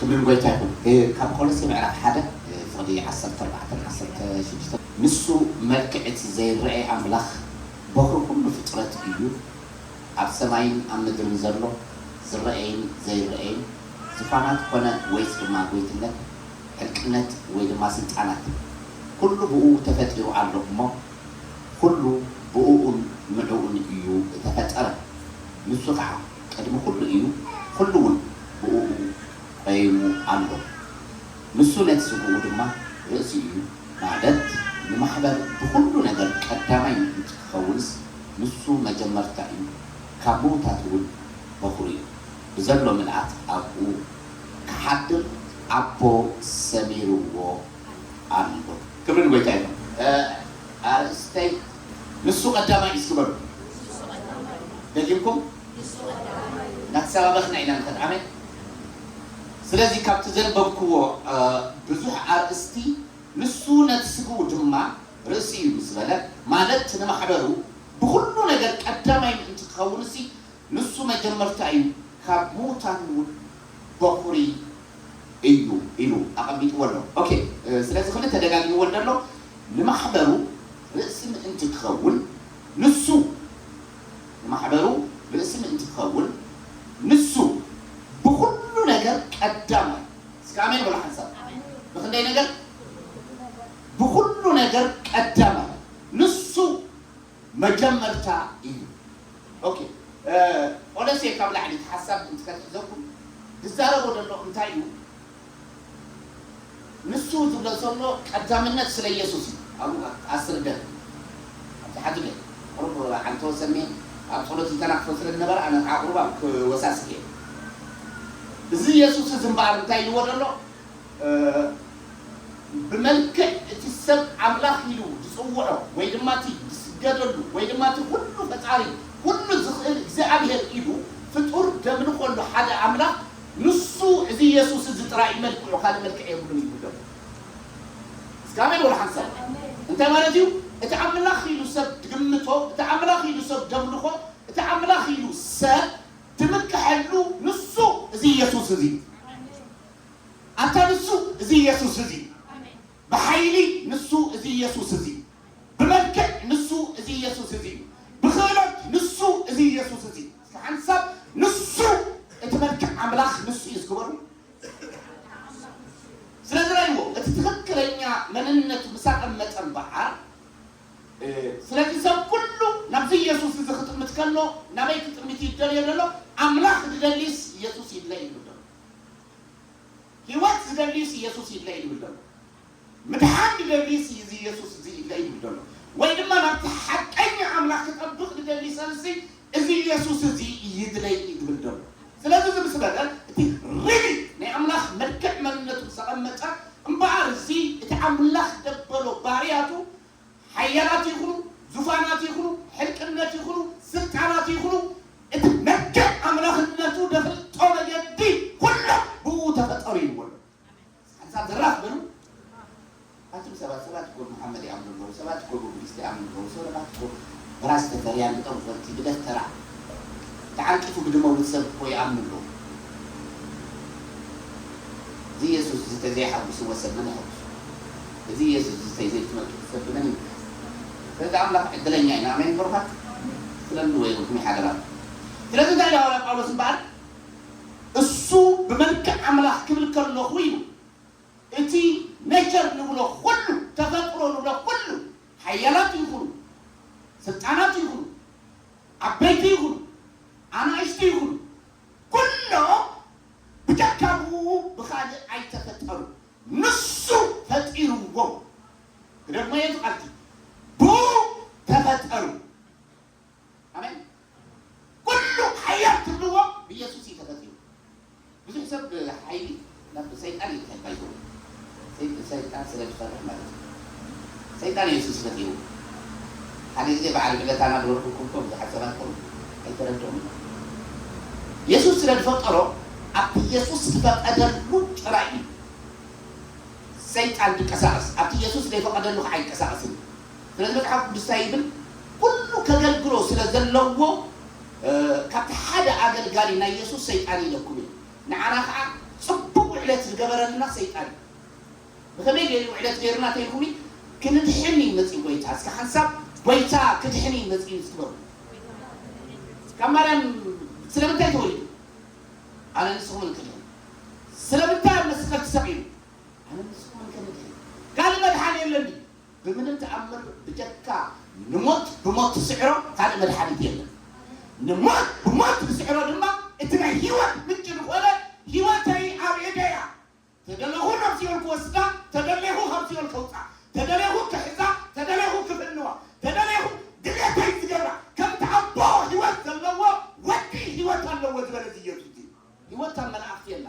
ምን ጎይታ ይኹን። እ፣ ካብ ቆሎሴ ምዕራፍ ሓደ፣ እ፣ ፍቕዲ ዓሰርተ ኣርባዕተ ዓሰርተ ሽዱሽተ፣ ንሱ መልክዕ እቲ ዘይረኣይ ኣምላኽ በኹሪ ኩሉ ፍጥረት እዩ። ኣብ ሰማይን ኣብ ምድርን ዘሎ ዝረኣይን ዘይረኣይን፣ ዝፋናት ኮነ ወይስ ድማ ጎይትነት፣ ሕልቅነት ወይ ድማ ስልጣናት፣ ኩሉ ብእኡ ተፈጢሩ ኣሎ እሞ፣ ኩሉ ብእኡን ንዕኡን እዩ እተፈጠረ። ንሱ ኸዓ ቅድሚ ኩሉ እዩ፣ ኩሉ እውን ብእኡ ቐይሙ ኣሎ። ንሱ ነቲ ስግኡ ድማ ርእሲ እዩ፣ ማለት ንማሕበር ብኹሉ ነገር ቀዳማይ ምእንቲ ክኸውንስ፣ ንሱ መጀመርታ እዩ፣ ካብ ምዉታት እውን በኹሪ እዩ። ብዘሎ ምልኣት ኣብኡ ክሓድር ኣቦ ሰሚርዎ ኣሎ። ክብሪ ንጎይታ ይኹን። እ፣ ኣርእስተይ ንሱ ቀዳማይ እዩ። እስኪ በሉ። ደጊምኩም እናተሰባበኽና ኢና ንኸድ። ኣሜን። ስለዚ ካብቲ ዘንበብክዎ፣ እ፣ ብዙሕ ኣርእስቲ ንሱ ነቲ ስግኡ ድማ ርእሲ እዩ ምስ በለ፣ ማለት ንማሕበሩ ብኹሉ ነገር ቀዳማይ ምእንቲ ክኸውን ሲ ንሱ መጀመርታ እዩ፣ ካብ ምዉታን እውን በኹሪ እዩ ኢሉ ኣቐሚጥዎ ኣሎ። ኦኬ፣ እ፣ ስለዚ ክልተ ደጋጊምዎ እንደሎ ንማሕበሩ ርእሲ ምእንቲ ክኸውን ንሱ፣ ንማሕበሩ ርእሲ ምእንቲ ክኸውን ንሱ ብኹሉ ነገር ቀዳማይ። እስከ ኣሜን በሉ ሓንሳብ። ብኽንደይ ነገር? ብኹሉ ነገር ቀዳማይ። ንሱ መጀመርታ እዩ። ኦኬ፣ እ፣ ቆሎሴ ካብ ላዕሊ እቲ ሓሳብ እንትከትሕዘኩም ዝዛረቦ ዘሎ እንታይ እዩ? ንሱ ዝብሎ ዘሎ ቀዳምነት ስለ ኢየሱስ እዩ። ኣብኡ ኣስርደ ኣብቲ ሓንቲ ገ ቁሩብ ዓንተወሰኒ ኣብ ጸሎት ይተናኽፎ ስለ ዝነበረ ኣነ ከዓ ቁሩብ ኣብ ክወሳስክ እየ። እዚ ኢየሱስ እዚ እምበኣር እንታይ ኢልዎ ዘሎ? እ፣ ብመልክዕ እቲ ሰብ ኣምላኽ ኢሉ ዝጽውዖ ወይ ድማ እቲ ዝስገደሉ ወይ ድማ እቲ ኩሉ ፈጣሪ ኩሉ ዝኽእል እግዚኣብሔር ኢሉ ፍጡር ደምልኾሉ ሓደ ኣምላኽ ንሱ እዚ ኢየሱስ እዚ ጥራይ እዩ መልክዑ፣ ካልእ መልክዕ የብሉን ይብሎ። እስከ ኣሜን በሉ ሓንሳብ። እንታይ ማለት እዩ? እቲ ኣምላኽ ኢሉ ሰብ ዝግምቶ፣ እቲ ኣምላኽ ኢሉ ሰብ ደምልኾ፣ እቲ ኣምላኽ ኢሉ ሰብ ዝምክሐሉ ንሱ እዚ ኢየሱስ እዚ እዩ። ኣታ ንሱ እዚ ኢየሱስ እዚ እዩ። ብሓይሊ ንሱ እዚ ኢየሱስ እዚ እዩ። ብመልክዕ ንሱ እዚ ኢየሱስ እዚ እዩ። ብኽእለት ንሱ እዚ ኢየሱስ እዚ እዩ። እስከ ሓንሳብ ንሱ እቲ መልክዕ ኣምላኽ ንሱ እዩ ዝግበሩ። ስለ ዝረእይዎ እቲ ትኽክለኛ መንነቱ ምስ ኣቐመጠ እምበኣር፣ እ፣ ስለዚ ሰብ ኩሉ ናብዚ ኢየሱስ እዚ ክጥምት ከሎ ናበይ ክጥምት ይደልዮ ዘሎ? ኣምላኽ ዝደሊስ ኢየሱስ ይድለ እዩ ዝብል ዘሎ። ህይወት ዝደሊስ ኢየሱስ ይድለ እዩ ዝብል ዘሎ። ምድሓን ዝደሊስ እዚ ኢየሱስ እዚ ይድለ እዩ ዝብል ዘሎ። ወይ ድማ ናብቲ ሓቀኛ ኣምላኽ ክጠብቕ ዝደሊ ሰብሲ እዚ ኢየሱስ እዚ ይድለ እዩ ዝብል ዘሎ። ስለዚ እዚ ምስ በለ እቲ ሪሊ ናይ ኣምላኽ መልክዕ መንነቱ ምስ ኣቐመጠ እምበኣር እዚ እቲ ኣምላኽ ደበሎ ባርያቱ ሓያላት ይኹኑ፣ ዙፋናት ይኹኑ፣ ሕልቅነት ይኹኑ፣ ስልጣናት ይኹኑ፣ እቲ መልክዕ ኣምላኽነቱ ደፍልጦ መገዲ ኩሎም ብኡ ተፈጠሩ ይብሉ። ሓንሳብ ዘራፍ በሉ። ኣቱም ሰባት፣ ሰባት እኮ መሓመድ ይኣምኑ ኣለዉ፣ ሰባት እኮ ብቡዲስት ይኣምኑ ኣለዉ፣ ሰባት እኮ ብራስ ተፈርያን ብጠንቆልቲ ብደፍተራ ተዓንቂፉ ብዝመውት ሰብ እኮ ይኣምኑ ኣለዉ። እዚ ኢየሱስ እዚ ተዘይሓጉስዎ ሰብ መን ይሐጉስ? እዚ ኢየሱስ እዚ ተዘይትመልክ ሰብ ብመን ይምከት? ስለዚ ኣምላኽ ዕድለኛ ኢና። ኣሜን ብሩኻት። ስለምንድን ወይ ኢልኩም ይሓደራ። ስለዚ እንታይ ኢሉ ሃዋርያ ጳውሎስ እምበኣር? እሱ ብመልክዕ ኣምላኽ ክብል ከለኹ ኢሉ፣ እቲ ኔቸር ንብሎ ኩሉ፣ ተፈጥሮ ንብሎ ኩሉ፣ ሓያላት ይኹኑ፣ ስልጣናት ይኹኑ፣ ዓበይቲ ይኹኑ፣ ኣናእሽቲ ይኹኑ፣ ኩሎም ብጀካ ብኡ ብኻልእ ኣይተፈጠሩ፣ ንሱ ፈጢርዎም። ክደግሞ እየ እዚ ቃልቲ፣ ብኡ ተፈጠሩ። ኣሜን። ኩሉ ሓያል ትብልዎ ብኢየሱስ እዩ ተፈጢሩ። ብዙሕ ሰብ ሓይሊ ናብ ሰይጣን እዩ ዝኸድ ባይዘው። ሰይ-፣ ሰይጣን ስለ ዝፈርሕ ማለት እዩ። ሰይጣን ኢየሱስ ፈጢሩ። ሓደ ግዜ በዓል ብለታ እናገበርኩ እኮ ብዙሓት ሰባት እኮ ኣይተረድኦምን። ኢየሱስ ስለ ዝፈጠሮ ኣብቲ ኢየሱስ ዝፈቀደሉ ጥራይ እዩ ሰይጣን ዝንቀሳቐስ። ኣብቲ ኢየሱስ ዘይፈቀደሉ ከዓ ኣይንቀሳቐስን እዩ። ስለዚ መጽሓፍ ቅዱስ እንታይ ይብል? ኩሉ ከገልግሎ ስለ ዘለዎ፣ እ፣ ካብቲ ሓደ ኣገልጋሊ ናይ ኢየሱስ ሰይጣን ኢለኩም እዩ። ንዓና ከዓ ጽቡቕ ውዒ ውዕለት ዝገበረልና ሰይጣን እዩ። ብኸመይ ገይሩ ውዕለት ገይሩና ተይልኩምኒ? ክንድሕን እዩ መፂኡ ጎይታ። እስከ ሓንሳብ ጎይታ ክድሕን እዩ መፂኡ እስኪ በሉ። ካብ ማርያም ስለምንታይ ተወሊዱ? ኣነ ንስኹምን ክንድሕን። ስለምንታይ ኣብ መስቀል ተሰቒሉ? ኣነ ንስኹምን ክንድሕን። ካልእ መድሓኒ የለን ድዩ? ብምንም ተኣምር ብጀካ ንሞት ብሞት ትስዕሮ ካልእ መድሓኒት የለን። ንሞት ብሞት ትስዕሮ ድማ እቲ ናይ ህይወት ምንጪ ዝኾነ ህይወተይ ኣብ ኢደያ። ተደለኹ ናብ ሲኦል ክወስዳ፣ ተደለኹ ካብ ሲኦል ከውፃ፣ ተደለኹ ክሕዛ፣ ተደለኹ ክፍንዋ፣ ተደለኹ ድሌተይ ዝገብራ ከምቲ ኣቦ ህይወት ዘለዎ ወዲ ህይወት ኣለዎ ዝበለ እዚ ኢየሱስ እዩ። ህይወት ኣብ መላእኽቲ የላ።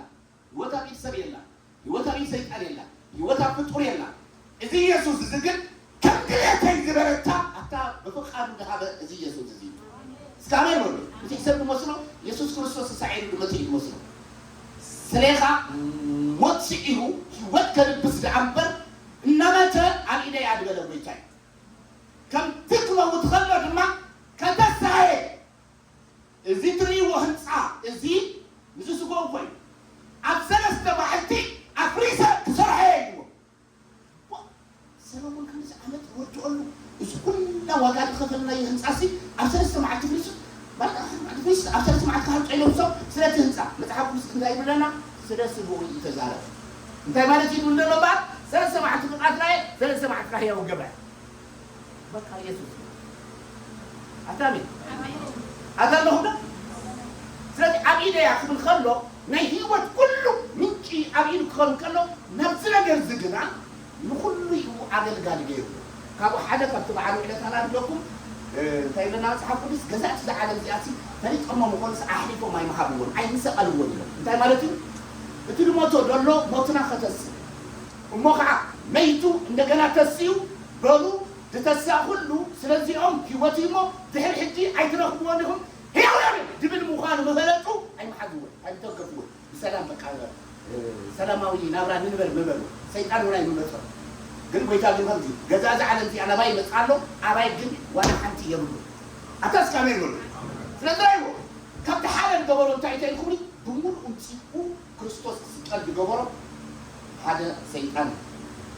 ህይወት ኣብ ኢድ ሰብ የላ። ህይወት ኣብ ኢድ ሰይጣን የላ። ህይወት ኣብ ፍጡር የላ። እዚ ኢየሱስ እዚ ግን ከም ድሌተይ ዝበረታ ኣብታ ብፍቓዱ ዝሃበ እዚ ኢየሱስ እዚ እዩ። እስከ ኣሜን በሉ። ብዙሕ ሰብ ዝመስሎ ኢየሱስ ክርስቶስ ተሳዒሩ ዝመጽእ እዩ ዝመስሎ። ስሌኻ ሞት ስዒሩ ህይወት ከልብስ ደኣ እምበር እናመተ ኣብ ኢደይ ኣድበለ ጎይታይ። ከምቲ ክመውት ከሎ ድማ ከተሳየ እዚ ትርእይዎ ህንፃ እዚ ምስዚ ስጎ ኮይኑ ኣብ ሰለስተ መዓልቲ ኣፍሪሰ ክሰርሖ እየ ኢልዎ። ሰለሙን ክንድዚ ዓመት ወድኦሉ እዚ ኩላ ዋጋ ዝኸፈልናዮ ህንፃ ሲ ኣብ ሰለስተ መዓልቲ ፍሪሱ ማለት ኣብ ሰለስተ መዓልቲ ክሃንፆ ኢሎም ሶም ስለቲ ህንፃ መፅሓፍ ቅዱስ እንታይ ይብለና? ስለ ስምኡ እዩ ተዛረበ። እንታይ ማለት እዩ ዝብሎ ዘሎ በዓል? ሰለስተ መዓልቲ ክቃትላ እየ፣ ሰለስተ መዓልቲ ህያው ገበረ። በቃ ኢየሱስ ኣታሚ ኣታለኹ ዶ? ስለዚ ኣብ ኢደያ ክብል ከሎ ናይ ህይወት ኩሉ ምንጪ ኣብ ኢዱ ክኸውን ከሎ ናብዚ ነገር እዚ ግና ንኹሉ እዩ ኣገልጋሊ ገይሩ። ካብኡ ሓደ ካብቲ በዓል ውዕለታና ንብለኩም እንታይ ይብለና መፅሓፍ ቅዱስ? ገዛእቲ እዛ ዓለም እዚኣ ሲ ፈሊጦሞ ምኾኑስ ኣሕሊፎም ኣይምሃብዎን ኣይምሰቐልዎን ኢሎም። እንታይ ማለት እዩ? እቲ ዝሞቶ ዘሎ ሞትና ከተስእ እሞ ከዓ መይቱ እንደገና ተስኡ በሉ ዝተስኣ ኩሉ ስለዚኦም ህይወት እዩ እሞ ድሕር ሕጂ ኣይትረኽብዎን ኢኹም ህያውያን እዮም ድብል ምዃኑ ምፈለጡ ኣይምሓዝዎን ኣይምተንከፍዎን ብሰላም በቃ ሰላማዊ ናብራ ንንበር ምበሉ ሰይጣን እውን ኣይምመፆ ግን ጎይታ ግን ከምዚ ገዛ እዚ ዓለም እዚኣ ናባይ ይመፅእ ኣሎ ኣባይ ግን ዋላ ሓንቲ የብሉ ኣታ እስካሜ ይበሉ ስለዚ ኣይዎ ካብቲ ሓደ ዝገበሮ እንታይ እንታይ ኢልኩምኒ ብምሉእ ውፅኡ ክርስቶስ ክስቀል ዝገበሮ ሓደ ሰይጣን እዩ።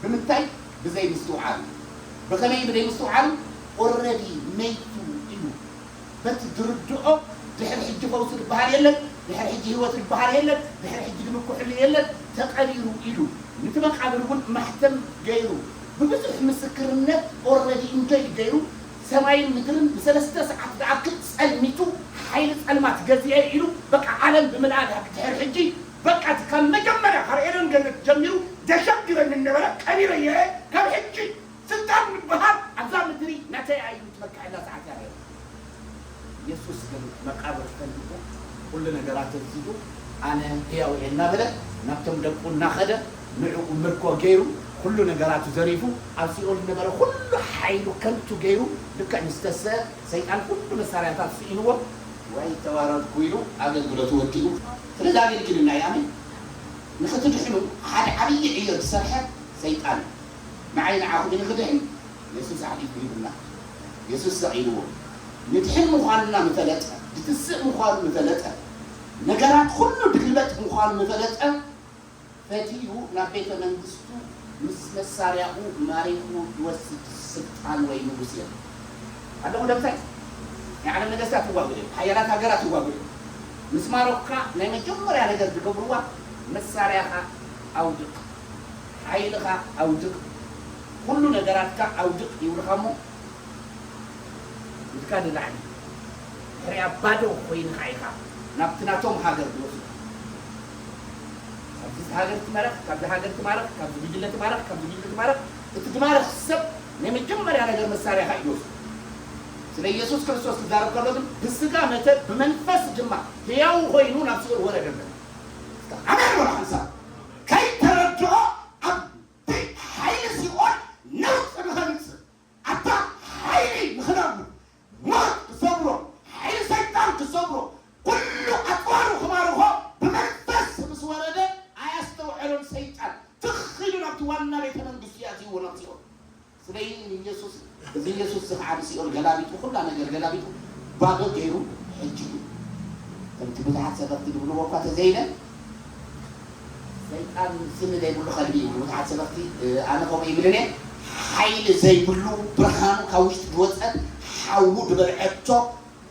ብምንታይ? ብዘይ ምስትውዓል እዩ። ብኸመይ ብዘይ ምስትውዓል? ኦረዲ መይቱ እዩ። በቲ ዝርድኦ ድሕሪ ሕጂ ፈውሲ ዝበሃል የለን፣ ድሕሪ ሕጂ ህይወት ዝበሃል የለን፣ ድሕሪ ሕጂ ድምኩሕሉ የለን፣ ተቐቢሩ ኢሉ። ነቲ መቃብር እውን ማሕተም ገይሩ ብብዙሕ ምስክርነት ኦረዲ እንጆይ ገይሩ ሰማይን ምድርን ብሰለስተ ሰዓት ዝኣክል ጸልሚቱ ሓይሊ ጸልማት ገዚኤ ኢሉ በቃ ዓለም ብምልኣ ድሕሪ ሕጂ በቃ እቲ ካብ መጀመርያ ካብ ኤደን ገነት ጀሚሩ ደሸግረኒ ነበረ ቀቢረዮ እየ ካብ ሕጂ ስልጣን ምብሃል ኣብዛ ምድሪ ናተይ እዩ ትመክሐላ ሰዓት እያ ኢየሱስ ግን መቃብር ፈሊጡ ኩሉ ነገራት ተዚዙ ኣነ ህያው እየ እናበለ ናብቶም ደቁ እናኸደ ንዕኡ ምርኮ ገይሩ ኩሉ ነገራቱ ዘሪፉ ኣብ ሲኦል ዝነበረ ኩሉ ሓይሉ ከንቱ ገይሩ ልክዕ ምስ ተስአ ሰይጣን ኩሉ መሳርያታት ስኢንዎ ወይ ተዋረድኩ ኢሉ ኣገልግሎቱ ወዲኡ ስለዚ ኣገልግልና እዩ ኣሜን ንኽትድሕኑ ሓደ ዓብዪ ዕዮ ዝሰርሐ ሰይጣን እዩ ንዓይ ንዓኹም ንኽድሕን የሱስ ኣሕሊፉ ሂቡና የሱስ ሰቒልዎ ንድሕን ምዃንና ምፈለጠ ድትስእ ምዃኑ ምፈለጠ ነገራት ኩሉ ድግልበጥ ምዃኑ ምፈለጠ ፈትዩ ናብ ቤተ መንግስቱ ምስ መሳርያኡ ማሪኹ ዝወስድ ስልጣን ወይ ንጉስ የለን ኣለኹ ደምሳይ ናይ ዓለም ነገስታት ይዋግኡ እዮም ሓያላት ሃገራት ይዋግኡ እዮም ምስ ማረኩካ ናይ መጀመርያ ነገር ዝገብርዋ መሳርያኻ ኣውድቕ ሓይልኻ ኣውድቕ ኩሉ ነገራትካ ኣውድቕ ይብልኻ እሞ ኢድካ ንላዕሊ ድሕሪኣ ባዶ ኮይንኻ ኢኻ ናብቲ ናቶም ሃገር ዝወስዱ ካብዚ ሃገር ትመረኽ ካብዚ ሃገር ትማረኽ ካብዚ ጉጅለ ትማረኽ ካብዚ ጉጅለ ትማረኽ እቲ ዝማረኽ ሰብ ናይ መጀመርያ ነገር መሳርያኻ እዩ ዝወስዱ ስለ ኢየሱስ ክርስቶስ ክዛረብ ከሎ ግን ብስጋ መተ ብመንፈስ ድማ ህያው ኮይኑ ናብ ሲኦል ወረደ ኣሜን በሉ ሓንሳብ ከይተረድኦ ኣብ ሓይሊ ሲኦል ነውፂ ንኸምፅእ ኣታ ሓይሊ ንኽነብሩ ሞት ክሰብሮ ሓይሊ ሰይጣን ክሰብሮ ኩሉ ኣፅዋሩ ክማርኾ ብመንፈስ ምስ ወረደ ኣያስተውዐሎን ሰይጣን ትኽ ኢሉ ናብቲ ዋና ቤተ መንግስቱ ያእትይዎ ናብ ሲኦል ስለይ ንኢየሱስ እዚ ኢየሱስ እዚ ከዓ ንሲኦል ገላቢጡ ኩላ ነገር ገላቢጡ ባዶ ገይሩ ሕጂ እዩ ከምቲ ብዙሓት ሰበኽቲ ዝብልዎ እኳ ተዘይለ ሰይጣን ስሚ ዘይብሉ ከልቢ እዩ። ብዙሓት ሰበኽቲ፣ እ፣ ኣነ ከምኡ ይብልን እየ። ሓይሊ ዘይብሉ፣ ብርሃኑ ካብ ውሽጢ ዝወጸ፣ ሓዉ ዝበልዐቶ፣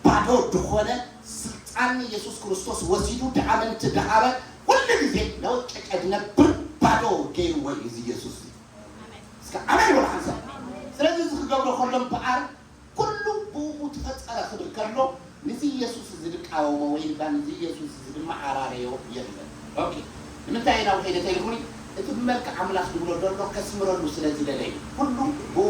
ባዶ ዝኾነ ስልጣን ኢየሱስ ክርስቶስ ወሲዱ፣ ድኣመንቲ ድሃበ፣ ኩሉ ግዜ ለወጨጨ ዝነብር ባዶ ገይርዎ እዩ እዚ ኢየሱስ። እስከ ኣሜን በሉ ሓንሳብ። ስለዚ እዚ ክገብሮ ከሎ እምበኣር፣ ኩሉ ብኡ ተፈጸረ ክብል ከሎ፣ ነዚ ኢየሱስ እዚ ዝቃወሞ ወይ ድማ ነዚ ኢየሱስ እዚ ዝመዓራረዮ የለን። ኦኬ፣ ንምንታይ ናብ ከይደ ተይልኩኒ፣ እቲ ብመልክዕ ኣምላኽ ዝብሎ ዘሎ ከስምረሉ ስለ ዝደለ እዩ። ኩሉ ብኡ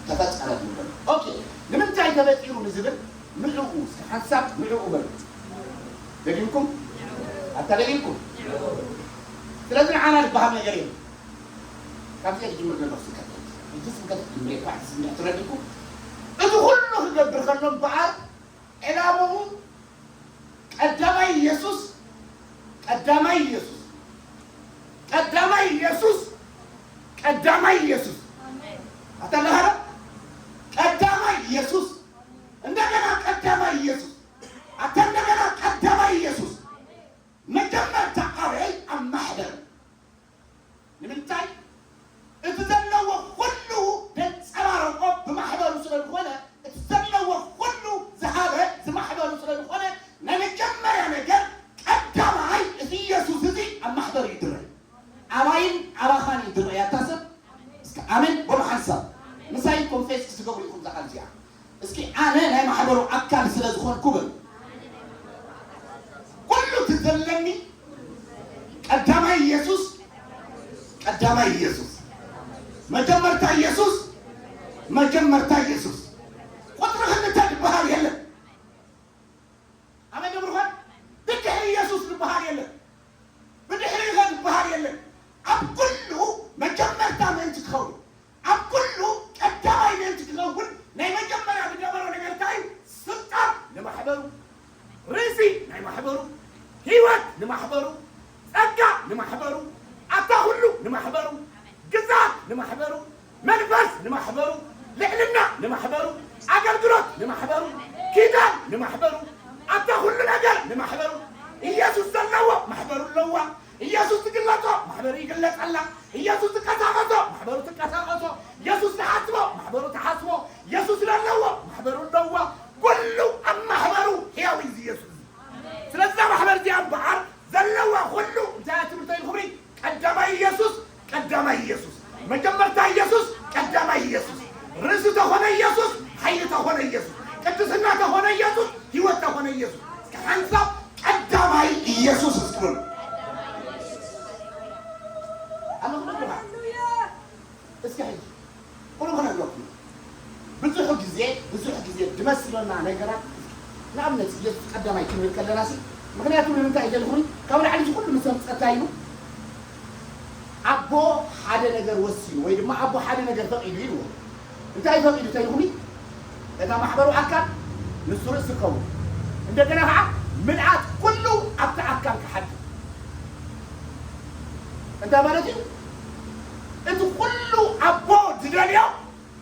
ተፈጸረ ዝብል ዘሎ። ኦኬ፣ ንምንታይ ተፈጢሩ ንዝብል ንዕኡ፣ እስከ ሓንሳብ ንዕኡ በሉ። ደጊምኩም? ኣታ ደጊምኩም? ስለዚ ንዓና ዝበሃል ነገር የለን። ካብዚ ክጅምር ዘሎ ስብከት። ሕጂ ስብከት ክጅምር እኳ ስምዕ ትረድኩ። እዚ ኩሉ ክገብር ከሎ እምበኣር ዕላምኡ ቀዳማይ ኢየሱስ፣ ቀዳማይ ኢየሱስ፣ ቀዳማይ ኢየሱስ፣ ቀዳማይ ኢየሱስ። ኣታ ኣለኻ ዶ? ቀዳማይ ኢየሱስ፣ እንደገና ቀዳማይ ኢየሱስ፣ ኣታ እንደገና ቀዳማይ ኢየሱስ። መጀመርታ ኣበይ? ኣብ ማሕበር። ንምንታይ? እቲ ዘለዎ ኩሉ ዘንጸባረቆ ብማሕበሩ ስለ ዝኾነ፣ እቲ ዘለዎ ኩሉ ዝሃበ ዝማሕበሩ ስለ ዝኾነ፣ ናይ መጀመርያ ነገር ቀዳማይ እዚ ኢየሱስ እዚ ኣብ ማሕበር እዩ ዝረአ። ኣባይን ኣባኻን እዩ ዝረአ። ኣታ ሰብ እስከ ኣሜን በሉ ሓንሳብ። ምሳይ ኮንፌስ ክትገብሩ ኢኹም እዛ ቃል እዚኣ። እስኪ ኣነ ናይ ማሕበሩ ኣካል ስለ ዝኾንኩ በሉ። ኩሉ እቲ ዘለኒ ቀዳማይ ኢየሱስ፣ ቀዳማይ ኢየሱስ፣ መጀመርታ ኢየሱስ፣ መጀመርታ ኢየሱስ። ቁጽሪ ክልተ ዝበሃል የለን። ኣሜን ዶ ብሩኻት? ብድሕሪ ኢየሱስ ዝበሃል የለን። ብድሕሪ ኢኻ ዝበሃል የለን። ኣብ ኩሉ መጀመርታ ምእንቲ ክኸውን፣ ኣብ ኩሉ ቀዳማይ ምእንቲ ክኸውን ናይ መጀመርያ ዝገበሮ ነገር እንታይ እዩ? ስልጣን ንማሕበሩ፣ ርእሲ ናይ ማሕበሩ፣ ህይወት ንማሕበሩ፣ ጸጋ ንማሕበሩ፣ ኣታ ኩሉ ንማሕበሩ፣ ግዛት ንማሕበሩ፣ መንፈስ ንማሕበሩ፣ ልዕልና ንማሕበሩ፣ ኣገልግሎት ንማሕበሩ፣ ኪዳን ንማሕበሩ፣ ኣታ ኩሉ ነገር ንማሕበሩ። ኢየሱስ ዘለዎ ማሕበሩ ኣለዋ። ኢየሱስ ዝግለጾ ማሕበሩ ይግለጸላ። ኢየሱስ ዝቀሳቐሶ ማሕበሩ ትቀሳቐሶ። ኢየሱስ ዝሓስቦ ማሕበሩ ትሓስቦ። ኢየሱስ ዘለዎ ማሕበሩ ኣለዋ። ኩሉ ኣብ ማሕበሩ ሕያው እዩ ኢየሱስ። ስለዛ ማሕበር እዚኣ እምበኣር ዘለዋ ኩሉ እንታይ እያ ትብል ተይልኩምኒ? ቀዳማይ ኢየሱስ፣ ቀዳማይ ኢየሱስ፣ መጀመርታ ኢየሱስ፣ ቀዳማይ ኢየሱስ፣ ርእሲ ተኾነ ኢየሱስ፣ ሓይሊ ተኾነ ኢየሱስ፣ ቅድስና ተኾነ ኢየሱስ፣ ህይወት ተኾነ ኢየሱስ። እስከ ሓንሳብ ቀዳማይ ኢየሱስ እስኪ በሉ። ኣለኹ ዶ? እስከ ሕጂ ቁሩብ ክነግረኩም። ብዙሕ ግዜ፣ ብዙሕ ግዜ ዝመስለና ነገራት፣ ንኣብነት ኢየሱስ ቀዳማይ ክንብል ከለና ሲ፣ ምኽንያቱ ንምንታይ እዩ ዘልኩኒ? ካብ ላዕሊ እዚ ኩሉ ምስ ኣምጸታ ኢሉ ኣቦ ሓደ ነገር ወሲኑ ወይ ድማ ኣቦ ሓደ ነገር ፈቒዱ ኢልዎ። እንታይ ፈቒዱ ተልኩኒ? እታ ማሕበሩ ኣካል ንሱ ርእሲ ክኸውን፣ እንደገና ከዓ ምልኣት ኩሉ ኣብቲ ኣካል ክሓድር። እንታይ ማለት እዩ? እቲ ኩሉ ኣቦ ዝደልዮ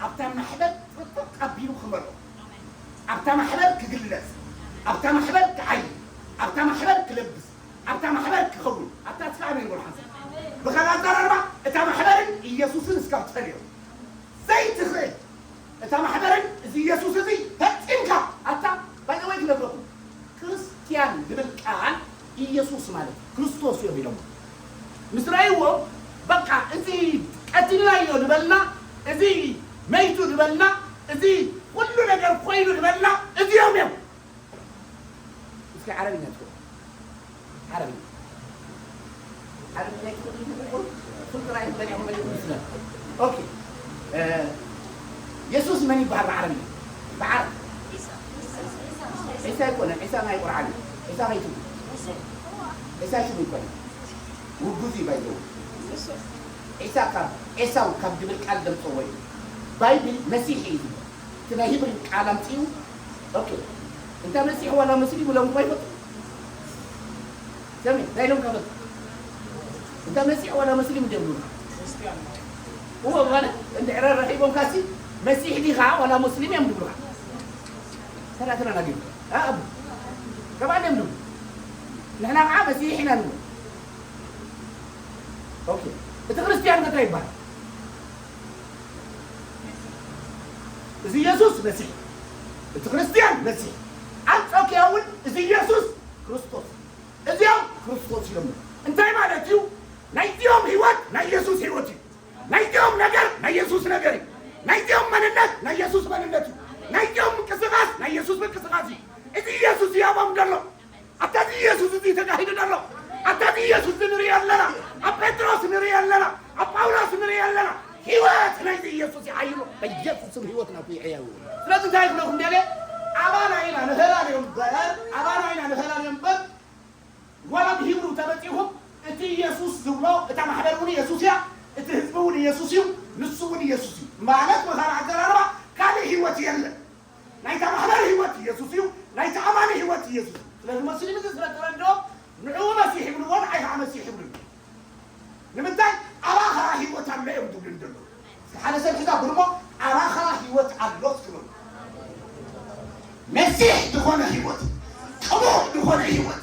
ኣብታ ማሕበር ጥጥቅ ኣቢሉ ክመልኦ፣ ኣብታ ማሕበር ክግለጽ፣ ኣብታ ማሕበር ክዓይ፣ ኣብታ ማሕበር ክለብስ፣ ኣብታ ማሕበር ክኸውን። ኣብታ እስከ ኣሜን በሉ ሓንሳብ። ብኻልእ ኣዘራርባ እታ ማሕበርን ኢየሱስን እስካብ ትፈልዮ ዘይትኽእል፣ እታ ማሕበርን እዚ ኢየሱስ እዚ ፈጺምካ ኣታ ባይዘወይ ክነግረኩም፣ ክርስትያን ዝብል ቃል ኢየሱስ ማለት ክርስቶስ እዮም ኢሎም ምስ ረእይዎ፣ በቃ እዚ ቀቲልናዮ ዝበልና፣ እዚ መይቱ ዝበልና፣ እዚ ኩሉ ነገር ኮይኑ ዝበልና እዚኦም እዮም። እስኪ ዓረብኛ ትፈልጡ? ዓረብኛ ዓረብኛ ትፈልጡ? ትፈልጡ ጥራይ በሊዕኩም በሊዕኩም ይስለን። ኦኬ። እ፣ የሱስ መን ይበሃል ብዓረብኛ? ብዓረብ ዒሳ ኣይኮነን። ዒሳ ናይ ቁርዓን እዩ። ዒሳ ከይትብሉ። ዒሳ ሽሙ ይኮነን። ውጉዝ እዩ ባይዘው። ዒሳ ካብ ኤሳው ካብ ዝብል ቃል ዘምፀዎ እዩ። ባይብል መሲሕ እዩ ዝብል። እቲ ናይ ሂብሪ ቃል ኣምፂኡ። ኦኬ። እንተ መሲሕ ዋላ ሙስሊም ኢሎም እኮ ይፈጡ። ሰሚ፣ እንታይ ኢሎም ከፈቱ? እንተ መሲሕ ዋላ ሙስሊም እንደ ብሉኻ። እዎ፣ ማለት እንድሕረ ረኺቦም ካሲ መሲሕ ዲኻ ዋላ ሙስሊም እዮም ዝብሉኻ። ተራ ተራ ናጊ። ኣቡ። ከማን እዮም ዝብሉ። ንሕና ከዓ መሲሕ ኢና ንብሉ። እንታይ ይባሃል? እዚ ኢየሱስ መሲሕ፣ እቲ ክርስትያን መሲሕ፣ ኣንጾኪያ እውን እዚ ኢየሱስ ክርስቶስ፣ እዚኦም ክርስቶስ እዮም። እንታይ ማለት እዩ? ናይዚኦም ህይወት ናይ ኢየሱስ ህይወት እዩ። ናይዚኦም ነገር ናይ ኢየሱስ ነገር እዩ። ናይዚኦም መንነት ናይ ኢየሱስ መንነት እዩ። ናይዚኦም ምንቅስቓስ ናይ ኢየሱስ ምንቅስቓስ እዩ። እዚ ኢየሱስ እዩ ኣብኦም ዘሎ። ኣታ እዚ ኢየሱስ እዚ ተጋሂዱ ዘሎ፣ ኣታ እዚ ኢየሱስ እዚ ንርኢ ኣለና። ኣብ ጴጥሮስ ንርኢ ኣለና፣ ኣብ ጳውሎስ ንርኢ ኣለና። ህይወት ናይዚ ኢየሱስ ይዓይሉ። በኢየሱስ ስም ህይወት ናቱ ይዕያዩ። ስለዚ እንታይ ክብለኩም ደለ? ኣባና ኢና ንፈላለዮም እምበር፣ ኣባና ኢና ንፈላለዮም እምበር፣ ዋላ ብሂብሩ ተመጺኹም እቲ ኢየሱስ ዝብሎ፣ እታ ማሕበር እውን ኢየሱስ እያ፣ እቲ ህዝቢ እውን ኢየሱስ እዩ፣ ንሱ እውን ኢየሱስ እዩ ማለት፣ ብኻልእ ኣዘራርባ ካልእ ህይወት የለን። ናይታ ማሕበር ህይወት ኢየሱስ እዩ፣ ናይታ ኣማኒ ህይወት ኢየሱስ እዩ። ስለዚ ሙስሊም እዚ ስለ ተረድኦ ንዕኡ መሲሕ ይብልዎ፣ ንዓይ ከዓ መሲሕ ይብሉ። ንምንታይ? ኣባኻ ህይወት ኣሎ እዮም ዝብሉ እንደሎ። እስኪ ሓደ ሰብ ሕዛ ብልሞ፣ ኣባኻ ህይወት ኣሎ እስኪ በሉ። መሲሕ ዝኾነ ህይወት፣ ቅቡእ ዝኾነ ህይወት፣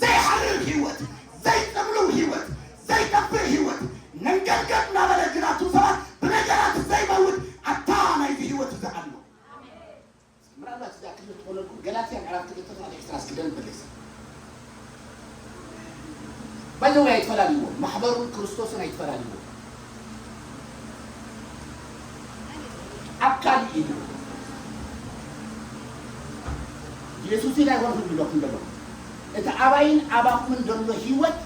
ዘይሓርር ህይወት፣ ዘይጥምሉው ህይወት፣ ዘይጠፍእ ህይወት፣ ነንገድገድ እናበለ ግናቱ ሰባት ብነገራት ዘይመውት ኣታ ናይዚ ህይወት እዚ ኣሎ። ምናልባት እዛ ክልል ትኾነልኩም ገላትያ ምዕራፍ ክልተ ቁጽሪ ዕስራ እስኪ ደንብ በለይ። ባይዘው ኣይትፈላልይዎ፣ ማሕበሩን ክርስቶስን ኣይትፈላልይዎ። ኣካል እዩ። ኢየሱስ ኢላ ይኾንኩም ኢለኩም ደሎ። እቲ ኣባይን ኣባኹምን ደሎ ህይወት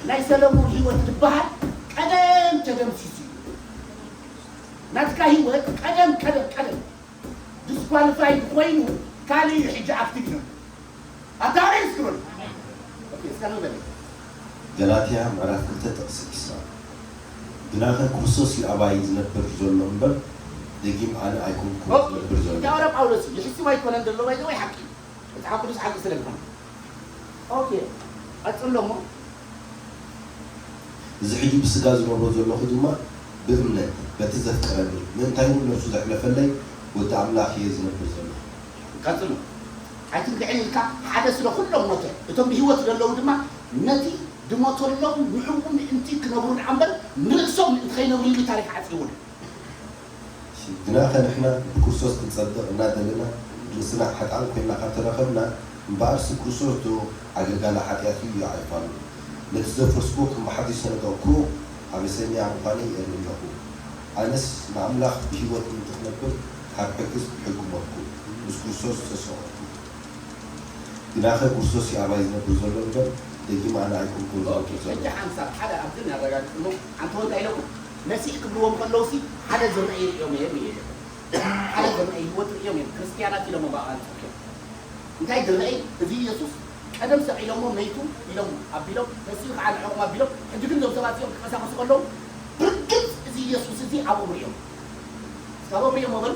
ናይ ሰለሙን ህይወት ዝበሃል ቀደም ተደምሲሱ እዩ። ናትካ ህይወት ቀደም፣ ቀደም፣ ቀደም ዲስኳሊፋይድ ኮይኑ ካልእ እዩ ሕጂ ኣክቲቭ ነው። ኣታ ኣሜን እስኪ በሉ። ኦኬ፣ እስከ ንበል። ገላትያ ምዕራፍ ክልተ ጥቕሲ ዕስራ፣ "ግናኸ ክርስቶስ እዩ ኣባይ ዝነብር ዘሎ እምበር፣ ደጊም ኣነ ኣይኮንኩን ኦኬ፣ ዝነብር ዘሎ." እንታይ ወረ ጳውሎስ እዩ? ይሕስብ ኣይኮነን ዘሎ፣ ባይ ዘ ወይ ሓቂ። መጽሓፍ ቅዱስ ሓቂ ስለ ዝኾነ። ኦኬ፣ ቀጽሎ እሞ። "እዚ ሕጂ ብስጋ ዝነብሮ ዘለኹ ድማ ብእምነት በቲ ዘፍቀረኒ፣ ምእንታይውን ነፍሱ ዘሕለፈለይ ወዲ ኣምላኽ እየ ዝነብር ዘለኹ።" ቀጽሎ። ኣይትንግዕን ኢልካ፣ ሓደ ስለ ኩሎም ሞተ፣ እቶም ብህይወት ዘለዉ ድማ ነቲ ድሞተሎም ንዕኡ ምእንቲ ክነብሩ ደኣ እምበር ንርእሶም ምእንቲ ከይነብሩ ኢሉ ታሪኽ ዓጽይዎ ኣሎ። ግናኸ ንሕና ብክርስቶስ ክንጸድቕ እናደለና፣ ርእስና ሓጥኣን ኮይንና ካብ ተረኸብና፣ እምበኣርሲ ክርስቶስ ዶ ኣገልጋሊ ሓጢኣት እዩ? ኣይፋሉን። ነቲ ዘፍረስኩዎ ከም ብሓድሽ ዝነደቕኩዎ ኣበሰኛ ምዃነይ የርኢ ኣለኹ። ኣነስ ንኣምላኽ ብህይወት ምእንቲ ክነብር፣ ካብ ሕግስ ብሕጊ ሞትኩ፣ ምስ ክርስቶስ ዝተሰቐልኩ። ግናኸ ክርስቶስ እዩ ኣባይ ዝነብር ዘሎ እምበር፣ ደጊም ኣነ ኣይኮንኩን ዝነብር ዘለኹ። ሕጂ ሓንሳብ ሓደ ኣብዚ ነረጋግጽ እሞ፣ ኣንተ ወንታ ኢለኩም፣ መሲሕ ክብልዎም ከለውሲ ሓደ ዝረኣይ ርእዮም እዮም ይብል። ሓደ ዝረኣይ ህይወት ርእዮም እዮም። ክርስትያናት ኢሎም ኣብ ኣንጾክያ። እንታይ ዝረኣይ? እዚ ኢየሱስ ቀደም ሰቒሎሞ መይቱ ኢሎም ኣቢሎም፣ መሲሑ ከዓ ንዕኦም ኣቢሎም፣ ሕጂ ግን እዞም ሰባት እዚኦም ክንቀሳቐሱ ከለዉ፣ ብርግጽ እዚ ኢየሱስ እዚ ኣብኦም ርእዮም። እስካብ ኣብኦም ርእዮም በሉ።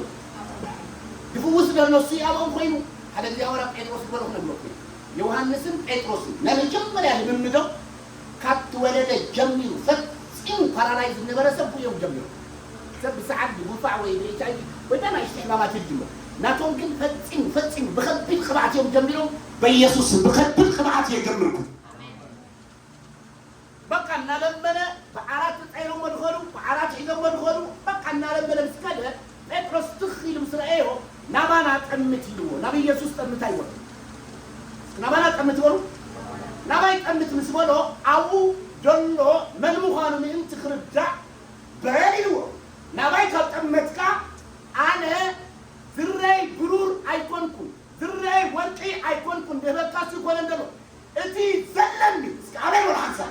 ዝፍውስ ዘሎ እሱ እዩ ኣብኦም ኮይኑ። ሓደ ግዜ ኣወራ ጴጥሮስ ዝበሎ ክነግረኩም። ዮሃንስን ጴጥሮስን ናይ መጀመርያ ልምምዶም ካብ ተወለደ ጀሚሩ ፈጺሙ ፓራላይዝ ዝነበረ ሰብ እዮም ጀሚሮም። ሰብ ብሰዓል ብጉንፋዕ ወይ ብኤች ኣይ ቪ ወይ ብናይሽቲ ሕማማት እዩ ዝጅምር። ናቶም ግን ፈጺሙ፣ ፈጺሙ ብኸቢድ ቅብኣት እዮም ጀሚሮም። በኢየሱስ ስም ብኸቢድ ቅብኣት እየ ጀምርኩም። በቃ እናለመነ ብዓራት ጸይሮሞ ዝኸዱ፣ ብዓራት ሒዞሞ ዝኸዱ፣ በቃ እናለመነ ምስ ከደ ጴጥሮስ ትኽ ኢሉ ምስ ረኣዮ ናባና ጠምት ኢልዎ። ናብ ኢየሱስ ጠምት ኣይወ ናባና ጠምት በሉ። ናባይ ጠምት ምስ በሎ ኣብኡ ዘሎ መን ምዃኑ ምእንቲ ክርዳእ በል ኢልዎ። ናባይ ካብ ጠመትካ ኣነ ዝረይ ብሩር ኣይኮንኩን፣ ዝረይ ወርቂ ኣይኮንኩን፣ ድህበካስ ይኮነ እንደሎ እቲ ዘለኒ። እስኪ ኣሜን በሉ ሓንሳብ።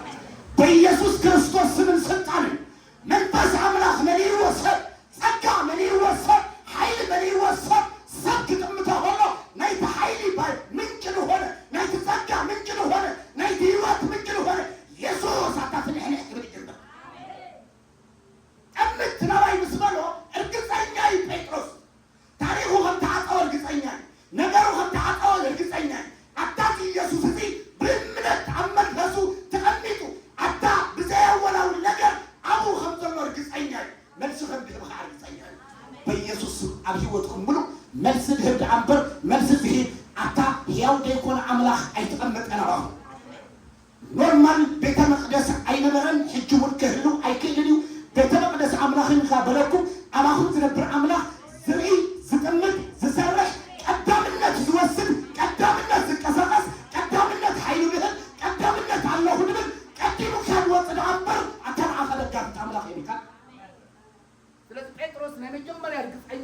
በኢየሱስ ክርስቶስ ስምን ስልጣንን መንፈስ ኣምላኽ መሊእዎ ሰብ፣ ጸጋ መሊእዎ ሰብ፣ ሓይሊ መሊእዎ ሰብ፣ ሰብ ክጥምቶ ከሎ ናይቲ ሓይሊ ባይ ምንጭ ዝኾነ፣ ናይቲ ጸጋ ምንጭ ዝኾነ፣ ናይቲ ህይወት ምንጭ ዝኾነ የሱስ ኣታ ፍንሕንሕ ክብል ይጅምር። ጠምት ናባይ ምስ በሎ እርግጸኛ እዩ ጴጥሮስ። ታሪኹ ከም ተዓጸወ እርግጸኛ እዩ። ነገሩ ከም ተዓጸወ እርግጸኛ እዩ። ኣታ እዚ ኢየሱስ እዚ ብእምነት ኣብ መንፈሱ ተቐሚጡ፣ ኣታ ብዘየወላውል ነገር ኣብኡ ከም ዘሎ እርግጸኛ እዩ። መልሲ ከም ዝህብ ኸዓ እርግጸኛ እዩ። በኢየሱስ ስም ኣብ ህይወትኩም ምሉእ መልሲ ዝህብ ደኣ እምበር፣ መልሲ ዝህብ ኣታ ሕያው ዘይኮነ ኣምላኽ ኣይተቐመጠን ኣባኹም። ኖርማል ቤተ መቕደስ ኣይነበረን፣ ሕጂ እውን ክህሉ ኣይክእልን እዩ።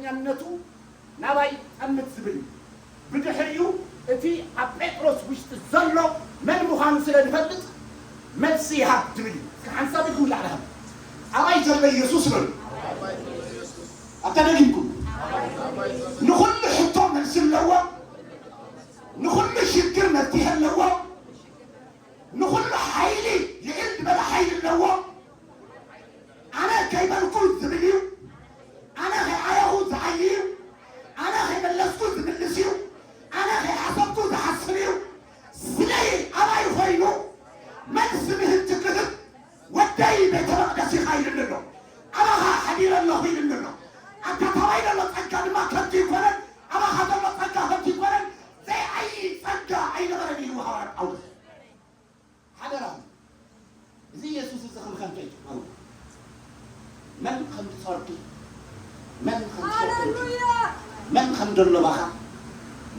ነቱ ናባይ ጠምት ዝብል እዩ። ብድሕሪኡ እቲ ኣብ ጴጥሮስ ውሽጢ ዘሎ መን ምዃኑ ስለ ዝፈልጥ መልሲ ይሃብ ዝብል እዩ። እስኪ ሓንሳብ ኢድኩም ላዕሊ ሃብ። ኣባይ ዘሎ ኢየሱስ በሉ። ኣታ ደጊምኩም። ንኹሉ ሕቶ መልሲ ኣለዎ። ንኹሉ ሽግር መፍትሒ ኣለዎ። ንኹሉ ሓይሊ ልዕል ዝበለ ሓይሊ ኣለዎ። ኣነ ከይበልኩ ዝብል እዩ። ኣነ ከይዓየኹ ዝዓይ እዩ። ኣነ ከይመለስኩ ዝምልስ እዩ። ኣነ ከይሓሰብኩ ዝሓስብ እዩ። ስለይ ኣባይ ኮይኑ መልሲ ምህርቲ ክህብ ወደይ ቤተ መቕደስ ኢኻ ኢሉኒ ኣሎ። ኣባኻ ሓዲረ ኣለኹ ኢሉኒ ኣሎ። ኣታ ታባይ ዘሎ ጸጋ ድማ ከንቱ ይኮነን፣ ኣባኻ ዘሎ ጸጋ ከንቱ ይኮነን። ዘይዓይ ጸጋ ኣይነበረን ኢሉ ሃዋርያ ጳውሎስ። ሓደራኹም፣ እዚ ኢየሱስ እዚ ከም ከንቱ ኣይትቕበሉ። መን ከም ዝጸርኪ፣ መን ከም ዝጸርኪ፣ ሃሌሉያ! መን ከም ደለባኻ፣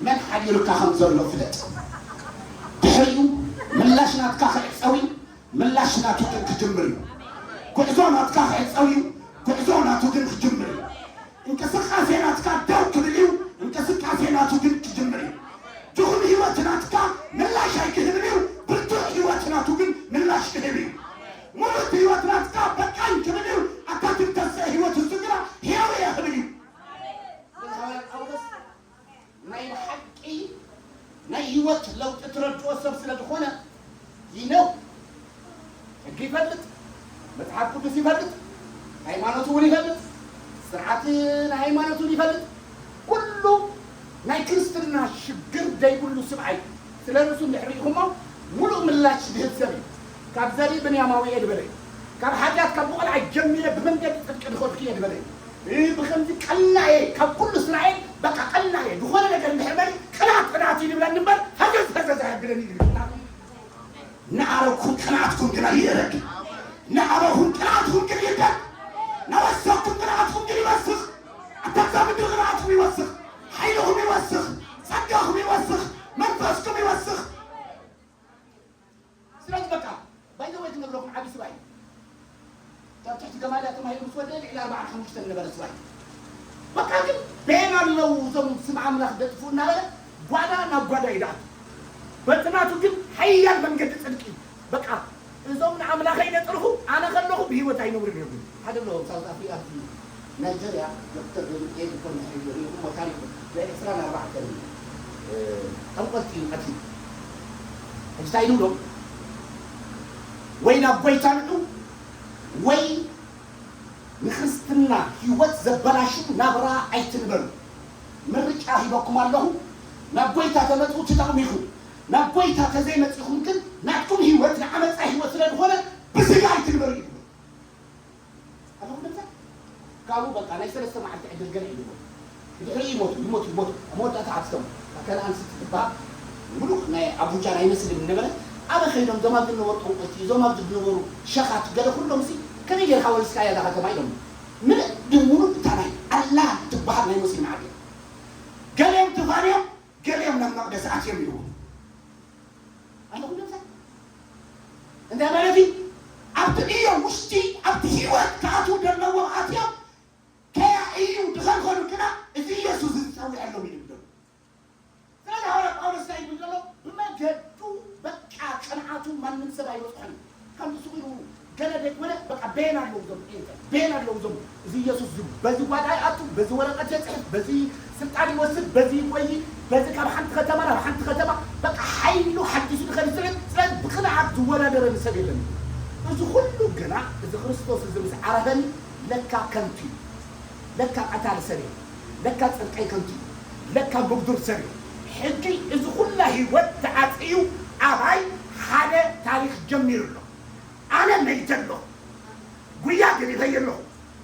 መን ሓዲሩካ ከም ዘሎ ፍለጥ። ድሕሪኡ ምላሽ ናትካ ክዕጸው እዩ፣ ምላሽ ናቱ ግን ክጅምር እዩ። ጉዕዞ ናትካ ክዕጸው እዩ፣ ጉዕዞ ናቱ ግን ክጅምር እዩ። እንቅስቃሴ ናትካ ደው ክብል እዩ፣ እንቅስቃሴ ናቱ ግን ክጅምር እዩ። ድኹም ህይወት ናትካ ምላሽ ኣይክህብን እዩ፣ ብርቱዕ ህይወት ናቱ ግን ምላሽ ክህብ እዩ። ሙሉእ ህይወት ናትካ በቃኝ ክብል እዩ፣ ኣታ ትንተስእ ህይወት እሱ ግና ሕያው እየ ክብል እዩ። ስለዚ ሃዋርያ ጳውሎስ ናይ ብሓቂ ናይ ህይወት ለውጢ ትረድኦ ሰብ ስለ ዝኾነ ይነው ሕጊ ይፈልጥ፣ መጽሓፍ ቅዱስ ይፈልጥ፣ ሃይማኖቱ እውን ይፈልጥ፣ ስርዓት ናይ ሃይማኖቱ እውን ይፈልጥ። ኩሉ ናይ ክርስትና ሽግር ዘይብሉ ስብኣይ ስለ ርእሱ እንድሕር ርኢኹሞ ሙሉእ ምላሽ ዝህብ ሰብ እዩ። ካብ ዘርኢ ብንያማዊ እየ ዝበለ እዩ። ካብ ሓጢኣት ካብ ብቆልዓ ጀሚረ ብመንገዲ ጽድቂ ዝኸድኩ እየ ዝበለ እዩ። እ፣ ብኸምዚ ቀና እየ፣ ካብ ኩሉ ስራኤል በቃ ቀና እየ። ዝኾነ ነገር እንድሕር በሊ ቅናት ቅናት እዩ ዝብለኒ እምበር ፈዘዝ ፈዘዝ ኣየብለኒ እዩ ዝብል። ንዓረግኩም ቅንኣትኩም ግና ይእረግ። ንዓበኹም ቅንኣትኩም ግን ይደግ። ናወሰኽኩም ቅንኣትኩም ግን ይወስኽ። ኣታ እዛ ምድሪ ቅንኣትኩም ይወስኽ። ሓይልኹም ይወስኽ። ጸጋኹም ይወስኽ። መንፈስኩም ይወስኽ። ስለዚ በቃ፣ ባይ ዘ ወይ ክነግረኩም ዓቢ ስባይ። ካብ ትሕቲ ገማልያ ተማሂሩ ምስ ወደ ልዕሊ ኣርባዓን ሓሙሽተን ነበረ ስባይ። በቃ ግን በየን ኣለዉ እዞም ስም ኣምላኽ ደጥፉ እናበለ ጓዳ ናብ ጓዳ ይድኣቱ። በቲ ናቱ ግን ሓያል መንገዲ ጽድቂ። በቃ እዞም ንኣምላኸይ ደጥርኹ ኣነ ከለኹ ብህይወት ኣይነብርን እዮም። ሓደ ኣለዎም ሳውት ኣፍሪቃ፣ ኣብቲ ናይጀርያ ዶክተር ዴቪድ ኤ። ሪፖርት ሪኢኹሞ ታሪኹ ልዕሊ ዕስራን ኣርባዕተን፣ እ፣ ጠንቆልቲ እዩ ቀቲሉ። ሕጂ እንታይ ኢሉ ኢሎም? ወይ ናብ ጎይታ ንዑ ወይ ንክርስትና ህይወት ዘበላሹ ናብራ ኣይትንበሩ። ምርጫ ሂበኩም ኣለኹ። ናብ ጎይታ ተመጹ ትጠቕሙ ኢኹም። ናብ ጎይታ ተዘይመጺኹም ግን ናትኩም ህይወት ንዓመጻ ህይወት ስለ ዝኾነ ብስጋ ኣይትንበሩ ኢሉ። ኣለኹም ደምሳ ካብኡ በቃ ናይ ሰለስተ መዓልቲ ዕድል ገለ ኢልዎ። ብድሕሪ ይሞቱ፣ ይሞቱ፣ ይሞቱ። ኣብ መወዳእታ ዓስከም ከነኣን ስቲ ትበሃል ሙሉእ ናይ ኣቡጃ ናይ መስልም ነበረ። ኣበ ከይዶም እዞም ኣብዚ ዝነበሩ ጠንቆልቲ፣ እዞም ኣብዚ ዝነበሩ ሸኻት ገለ ኩሎም ሲ ከመይ ጌርካ ወሪስካያ እዛ ከተማ ኢሎም። ምልእ ድሙሉእ እታ ናይ ኣላ ትበሃል ናይ ሙስሊም ዓዲ። ገሊኦም ተፋንዮም፣ ገሊኦም ናብ መቕደስ ኣትዮም ኢልዎ። ኣለኹም ደምሳ እንታይ ማለት እዩ? ኣብቲ ዕዮ ውሽጢ፣ ኣብቲ ህይወት ክኣትዉ ዘለዎም ኣትዮም ከያእዩ ድኸልኸሉ ግና እዚ ኢየሱስ ዝጸውዐሎም እዩ ዝብሎም። ስለዚ ሃዋርያ ጳውሎስ እንታይ ይብል ዘሎ? ብመገዱ በቃ ቅንዓቱ ማንም ሰብ ኣይበጽሖን። ከምዚ ስቕ ኢሉ ገለ ዘይኮነ በቃ ቤን ኣለዉ እዞም ጴንጠ፣ ቤን ኣለዉ እዞም እዚ ኢየሱስ ዝብ-፣ በዚ ጓዳ ይኣቱ፣ በዚ ወረቐት የጽሕፍ፣ በዚ ስልጣን ይወስድ፣ በዚ ይቆይ፣ በዚ ካብ ሓንቲ ከተማ ናብ ሓንቲ ከተማ በቃ ሓይሉ ሓዲሱ ዝኸድ ስለ፣ ስለዚ ብቕንዓት ዝወዳደረኒ ሰብ የለን። እዚ ኩሉ ግና እዚ ክርስቶስ እዚ ምስ ዓረፈኒ ለካ ከንቱ እዩ። ለካ ቀታሊ ሰብ እየ። ለካ ጽድቀይ ከንቱ እዩ። ለካ ምጉዱር ሰብ እየ። ሕጂ እዚ ኩላ ህይወት ተዓጽዩ ኣባይ ሓደ ታሪኽ ጀሚሩ ኣሎ። ኣነ መይተ ኣለኹ። ጉያ ገዲፈዮ ኣለኹ።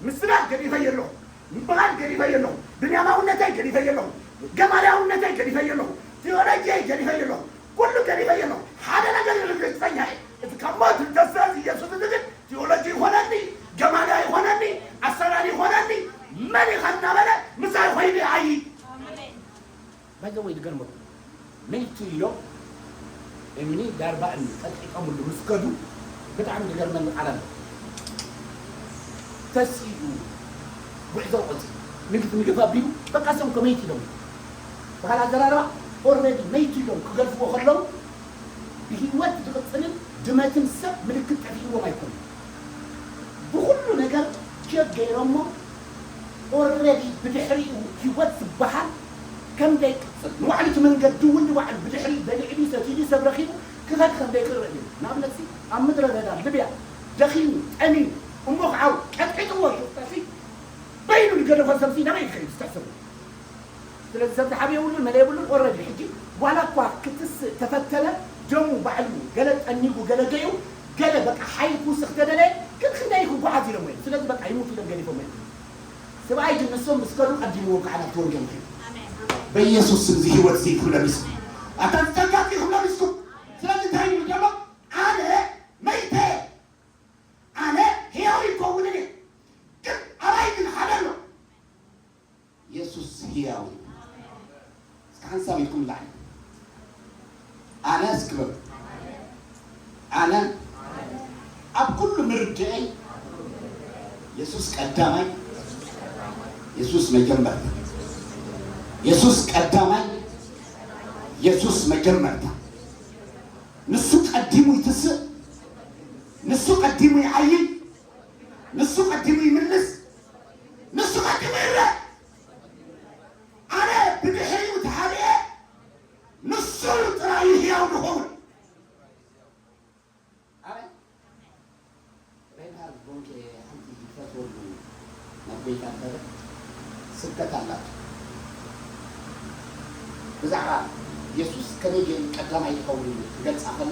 ምስናድ ገዲፈዮ ኣለኹ። ምብላል ገዲፈዮ ኣለኹ። ብንያማውነተይ ገዲፈዮ ኣለኹ። ገማልያውነተይ ገዲፈዮ ኣለኹ። ቴዎሎጂየይ ገዲፈዮ ኣለኹ። ኩሉ ገዲፈዮ ኣለኹ። ሓደ ነገር እዩ ርግጸኛ እየ። እቲ ካብ ሞት ዝተስአ ኢየሱስ እዚ ግን ቴዎሎጂ ይኾነኒ፣ ገማልያ ይኾነኒ፣ ኣሰራሪ ይኾነኒ፣ መን ኢኻ እናበለ ምሳይ ኮይኑ ይዓዪ። ባይ ዘ ወይ ዝገርመኩም፣ መይቱ ኢሎም እምኒ ዳርባ እምኒ ቀጥቂጦምሉ ምስ ከዱ ብጣዕሚ ዝገርመኒ ቃል ኣሎ። ተሲኡ ጉዕዞ ቀጺሉ። ንግፍ ንግፍ ኣቢሉ በቃ እሶም ከ መይት ኢሎም። ብኻልእ ኣዘራርባ ኦልሬዲ መይት ኢሎም ክገድፍዎ ከለዉ ብህይወት ዝቕጽልን ድመትን ሰብ ምልክት ጠፊእዎም ኣይኮኑን። ብኹሉ ነገር ቸክ ገይሮሞ ኦልሬዲ ብድሕሪኡ ህይወት ዝበሃል ከም ዘይቅጽል ንባዕሉ እቲ መንገዲ እውን ንባዕሉ ብድሕሪኡ በሊዕሉ ሰትዩ ሰብ ረኺቡ ክኸድ ከም ዘይክእል ርእዩ። ንኣብነት ኣብ ምድረ በዳ ልብያ ደኺሙ ጠሚሙ እሞ ክዓው ቀጥቂጥዎ ሽፍታሲ በይኑ ዝገደፎ ሰብሲ ናበይ ክኸይድ ዝተሕሰቡ። ስለዚ ሰብ ዝሓብ የብሉን መለ የብሉን ኦረዲ ሕጂ ዋላ እኳ ክትስእ ተፈተነ ደሙ ባዕሉ ገለ ጠኒጉ ገለ ገዩ ገለ በቃ ሓይል ክውስኽ ተደለየ ግን ክንደይ ክጓዓዝ ኢሎም እዮም። ስለዚ በቃ ይሙት ኢሎም ገዲፎም እዮም። ስብኣይ ግን ንሶም ምስ ከዱ ቀዲምዎም ከዓ ናብ ተወልዶም ከይዱ። በኢየሱስ ስም እዚ ህይወት እዚ ይኹን ለሚስኩም። ኣታ ዝጸጋት ይኹን ለሚስኩም። ስለዚ እንታይ ይብል ዘሎ? ኣነ መይተ ኣነ ህያው ይከውንን እየ። ግን ኣባይ ግን ሓደ ኣሎ። የሱስ ህያው እዩ። እስከ ሓንሳብ ኢድኩም ላዕሊ። ኣነ እስኪ በሉ። ኣነ ኣብ ኩሉ ምርድአይ የሱስ ቀዳማይ፣ የሱስ መጀመርታ። የሱስ ቀዳማይ፣ የሱስ መጀመርታ። ንሱ ቀዲሙ ይትስእ፣ ንሱ ቀዲሙ ይዓይይ፣ ንሱ ቀዲሙ ይምልስ፣ ንሱ ቀዲሙ ይረእ። ኣነ ብድሕሪኡ ተሓቢኤ ንሱ ጥራይ እዩ ህያው ዝኸውን። ኣሜን። ሬንሃርድ ቦንኬ ሓንቲ ዝፈትወሉ ናብ ጎይታ ነበረ ስብከት ኣላቶ። ብዛዕባ የሱስ ከመይ ገይሩ ቀዳማይ ይኸውን ኢሉ ክገልጻ ከሎ፣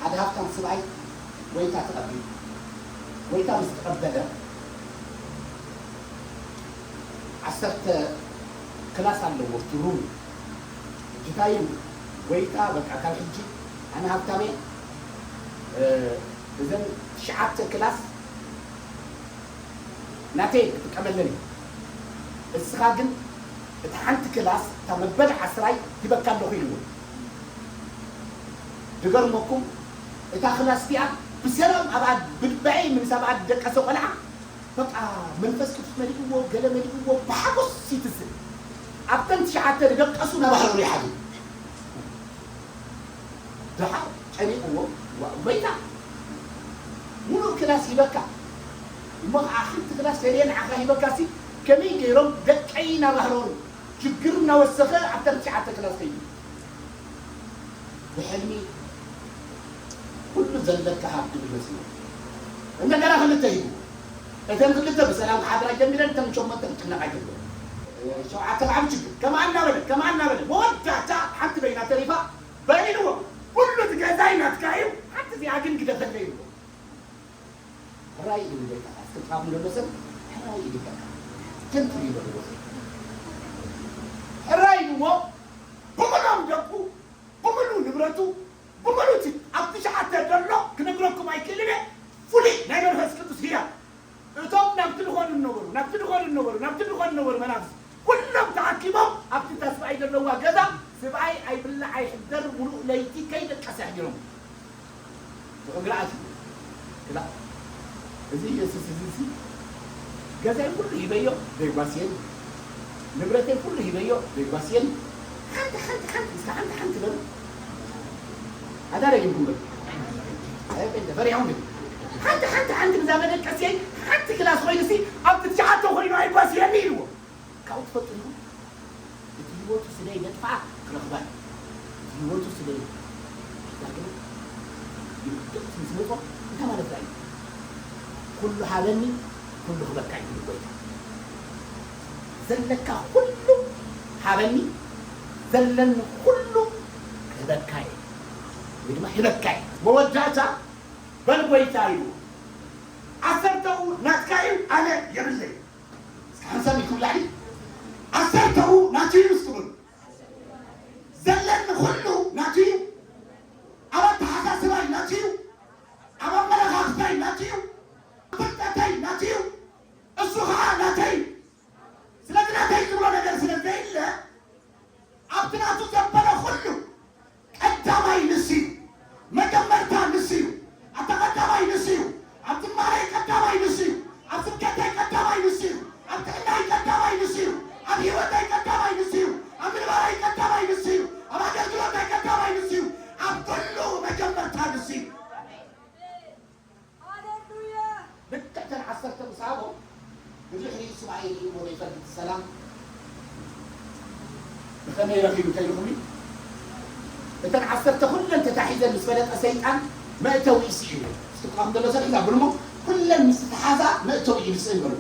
ሓደ ሃብታም ስብኣይ ጎይታ ተቐቢሉ። ጎይታ ምስ ተቐበለ፣ ዓሰርተ ክላስ ኣለዎ እቲ ሩም። እንታይ እዩ? ጎይታ በቃ ካብ ሕጂ ኣነ ሃብታም እየ፣ እ፣ እዘን ትሽዓተ ክላስ ናተይ ክጥቀመለን እየ። እስኻ ግን እታ ሓንቲ ክላስ እታ መበል ዓስራይ ሂበካ ኣለኹ ኢልዎ። ዝገርመኩም እታ ክላስ እቲኣ ብሰላም ኣብኣ ብልባኤ ምስ ኣብኣ ዝደቀሰ ቆልዓ በቃ መንፈስ ቅዱስ መሊእዎ፣ ገለ መሊእዎ፣ ብሓጎስ ይትስእ። ኣብተን ትሽዓተ ዝደቀሱ ናባህለሉ ይሓዙ። ደሓር ጨኒቕዎ፣ ዋ፣ ጎይታ፣ ሙሉእ ክላስ ሂበካ። እሞ ከዓ ሓንቲ ክላስ ሰልየ ንዓኻ ሂበካሲ፣ ከመይ ገይሮም ደቀይ ናባህለሉ፣ ሽግር እናወሰኸ ኣብተን ትሽዓተ ክላስ ከይዱ። ብሕልሚ ኩሉ ዘለካ ሃብ ድብል መፂኡ። እንደገና ክልተ ሂቡ። እተን ክልተ ብሰላም ክሓድራ ጀሚረን፣ እተን ሸሞንተ ክጭነቃ ጀሚረን። ሸውዓተ ከዓ ብችግር። ከምኣ እናበለ፣ ከምኣ እናበለ፣ መወዳእታ ሓንቲ በይና ተሪፋ፣ በል ኢልዎ። ኩሉ እቲ ገዛይ ናትካ እዩ፣ ሓንቲ እዚኣ ግን ግደፈለይ ኢልዎ። ሕራይ ኢሉ በቃ፣ ኣስክልካም ዘሎ ሰብ ሕራይ ኢሉ በቃ። ጀንትል እዩ በልዎ። ሕራይ ኢልዎ፣ ብምሎም ደቁ፣ ብምሉ ንብረቱ፣ ብምሉ እቲ ኣብ ትሽዓተ ዘሎ ክነግረኩም ኣይክእልን እየ። ፍሉይ ናይ መንፈስ ቅዱስ ህያብ። እቶም ናብቲ ዝኾኑ ነበሩ፣ ናብቲ ዝኾኑ ነበሩ፣ ናብቲ ዝኾኑ ነበሩ መናፍስት። ኩሎም ተኣኪቦም ኣብቲ እታ ስብኣይ ዘለዋ ገዛ፣ ስብኣይ ኣይብላዕ ኣይሕደር፣ ሙሉእ ለይቲ ከይደቀሰ ኣሕዲሮም። ብእግሪ ኣትዩ ክላእ። እዚ ኢየሱስ እዚ ሲ፣ ገዛይ ኩሉ ሂበዮ፣ ዘይጓስየኒ። ንብረተይ ኩሉ ሂበዮ፣ ዘይጓስየኒ። ሓንቲ፣ ሓንቲ፣ ሓንቲ፣ እስከ ሓንቲ፣ ሓንቲ በሉ። ኣታ ደጊምኩም በሉ። ኣይ፣ ፈሪሖም ግን። ሓንቲ፣ ሓንቲ፣ ሓንቲ ብዛ መደቀስየይ፣ ሓንቲ ክላስ ኮይኑሲ፣ ኣብ ትሽዓተ ኮይኑ ኣይጓስየኒ ኢልዎ። ካብኡ ትፈልጡ ኢኹም? እቲ ህይወቱ ስለ ይገጥፋ ክረኽባ እዩ። እቲ ህይወቱ ስለ ይዳግም ይግጥም ምስ መጾ እንታይ ማለት እዩ? ኩሉ ሃበኒ፣ ኩሉ ክበካ እዩ ዝብል ጎይታ። ዘለካ ኩሉ ሃበኒ፣ ዘለኒ ኩሉ ክህበካ እየ። ወይ ድማ ሂበካ እየ። መወዳእታ በል ጎይታ ኢሉ። ዓሰርተኡ ናትካ እዩ፣ ኣነ የብለይ። እስከ ሓንሳብ ኢድኩም ላዕሊ። ዓሰርተኡ ናቱ እዩ እስኪ በሉ። ዘለኒ ኩሉ ናቱ እዩ። ኣብ ኣተሓሳስባይ ናቱ እዩ። ኣብ ኣመለኻኽታይ ናቱ እዩ። ኣብ ፍልጠተይ ናቱ እዩ። እሱ ኸዓ ናተይ እዩ። ስለዚ ናተይ ዝብሎ ነገር ስለ ዘየለ፣ ኣብቲ ናቱ ዘበለ ኩሉ ቀዳማይ ንሱ እዩ። መጀመርታ ንሱ እዩ። ኣታ ቀዳማይ ንሱ እዩ። ኣብ ዝማሬ ቀዳማይ ንሱ እዩ። ኣብ ስብከተይ ቀዳማይ ንሱ እዩ። ተባሂሉ ይፈልጥ ሰላም ብኸመይ ረኺቡ እንተ ኢልኹም፣ እተን ዓሰርተ ኩለን ተታሒዘን ምስ ፈለጠ ሰይጣን መእተዊ ይስእን እዩ። እስቲ ቋም ዘሎ ሰብ ሒዛ ብልሞ ኩለን ምስ ተሓዛ መእተዊ እዩ ዝስእን በሉ።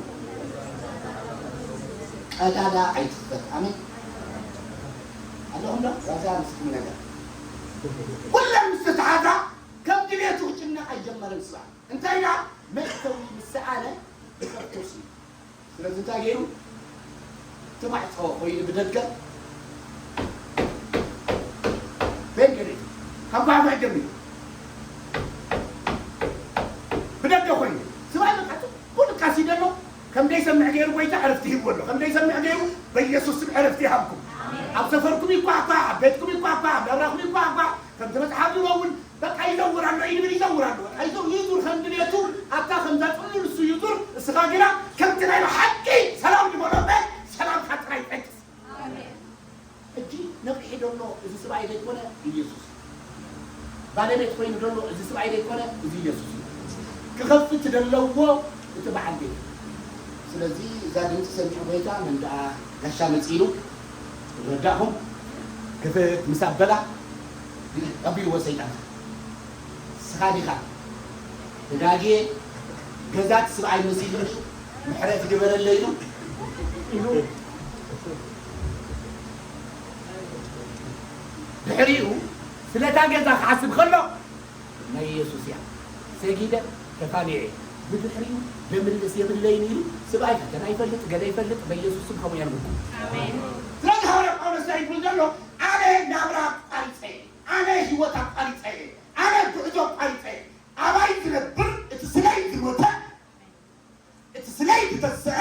ቀዳዳ ኣይትኽፈት። ኣሜን። ኣለኹም ዶ? ዋዛ ምስኩም ነገር። ኩለን ምስ ተሓዛ ከም ድሌቱ ክጭነቕ ኣይጀመረን ስባ። እንታይ ኢላ? መእተዊ ምስ ሰኣነ ይኸፍቶ ስዩ። ስለዚ እንታይ ገይሩ? እቲ ማዕጾ ኮይኑ ብደገ ቤት ገለ ካብ ጓዕጓዕ ጀሚሩ ብደገ ኮይኑ ስባ በቃ ኩሉ ካሲደሎ ከም ደይሰምዕ ገይሩ ጎይታ ዕረፍቲ ሂብዎ ኣሎ። ከም ደይሰምዕ ገይሩ በኢየሱስ ስም ዕረፍቲ ይሃብኩም። ኣብ ሰፈርኩም ይኳዕኳዕ፣ ኣብ ቤትኩም ይኳዕኳዕ፣ ኣብ ናብራኹም ይኳዕኳዕ፣ ከምቲ መጽሓፍ ዝብሎ እውን በቃ ይዘውር ኣሎ፣ ይብል ይዘውር ኣሎ። በቃ ይዘው-፣ ይዙር ከም ድሌቱ፣ ኣታ ከምዛ ጽሉ ንሱ ይዙር፣ እስኻ ግና ከምቲ ናይ ብሓቂ ሰላም ዝመልኦ ሰላምካ ጥራይ ጠቅስ። ኣሜን። ሕጂ ነቒሑ ዘሎ እዚ ስብኣይ ዘይኮነ ኢየሱስ። ባለቤት ኮይኑ ዘሎ እዚ ስብኣይ ዘይኮነ እዚ ኢየሱስ እዩ። ክኸፍት ዘለዎ እቲ በዓል ቤት። ስለዚ እዛ ድምፂ ሰሚዑ ጎይታ መን ደኣ ጋሻ መፂኡ ኢሉ ረዳእኹም ክፍት ምስ ኣበላ ቀቢልዎ ሰይጣን። ንስኻ ዲኻ ተጋግየ ገዛት ስብኣይ መሲሉ ምሕረት ግበረለይ ኢሉ ኢሉ ድሕሪኡ ስለታ ገዛ ክሓስብ ከሎ ናይ ኢየሱስ እያ ሰጊደ ተፋንየ ብድሕሪኡ ደምልስ የብለይን ኢሉ ስብኣይ ፈተና ይፈልጥ ገለ ይፈልጥ በኢየሱስ ስም ከምኡ የርብኩም። ኣሜን። ስለዚ ሃዋርያ ጳውሎስ እንታይ ይብል ዘሎ? ኣነ ናብራ ኣቋሪፀ እየ፣ ኣነ ህይወት ኣቋሪፀ እየ፣ ኣነ ጉዕዞ ኣቋሪፀ እየ። ኣባይ ዝነብር እቲ ስለይ ዝሞተ እቲ ስለይ ዝተስአ